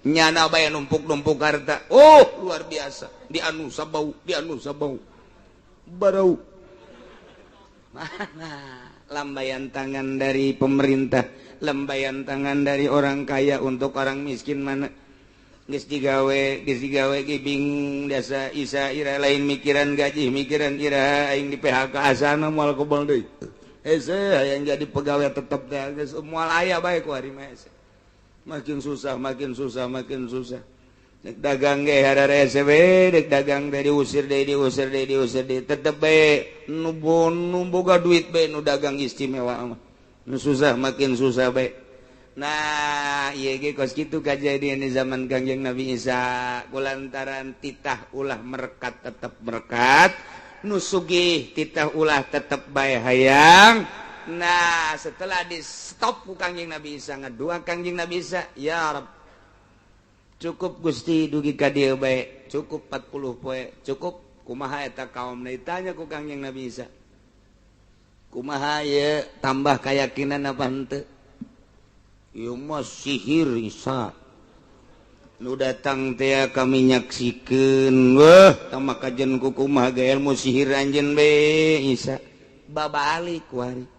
[SPEAKER 1] nyana bae numpuk-numpuk harta? Oh, luar biasa di anu sabau, di anu sabau barau. Mana lambaian tangan dari pemerintah, lambaian tangan dari orang kaya untuk orang miskin mana? Geus digawe, geus digawe ge bingung dasa isa ira, lain mikiran gaji, mikiran ira aing di PHK, asana moal kebal deui. Hese hayang jadi pegawai tetep teh geus moal aya bae ku hari mah. Makin susah, makin susah, makin susah. Dek dagang ge hararese we, dek dagang teh diusir deui, diusir deui, diusir deui, tetep bae nu nu boga duit bae nu dagang istimewa mah. Nu susah makin susah bae. Nah, ieu ge kos kitu kajadian di zaman Kangjeng Nabi Isa, kulantaran titah ulah merekat tetep merekat, nu sugih titah ulah tetep bae hayang. Nah, setelah di stop ku Kangjeng Nabi Isa, ngadua Kangjeng Nabi Isa, "Ya Rabb, cukup Gusti, dugi ka dieu bae, cukup 40 poe, cukup." Kumaha eta kaum ditanya ku Kangjeng Nabi Isa, "Kumaha ye, tambah keyakinan apa henteu?" "Ieu mah sihir, Isa, nu datang teh kami nyaksikeun. Wah, tama kajen ku kumaha ge ilmu sihir anjeun be, Isa." Babalik kuari.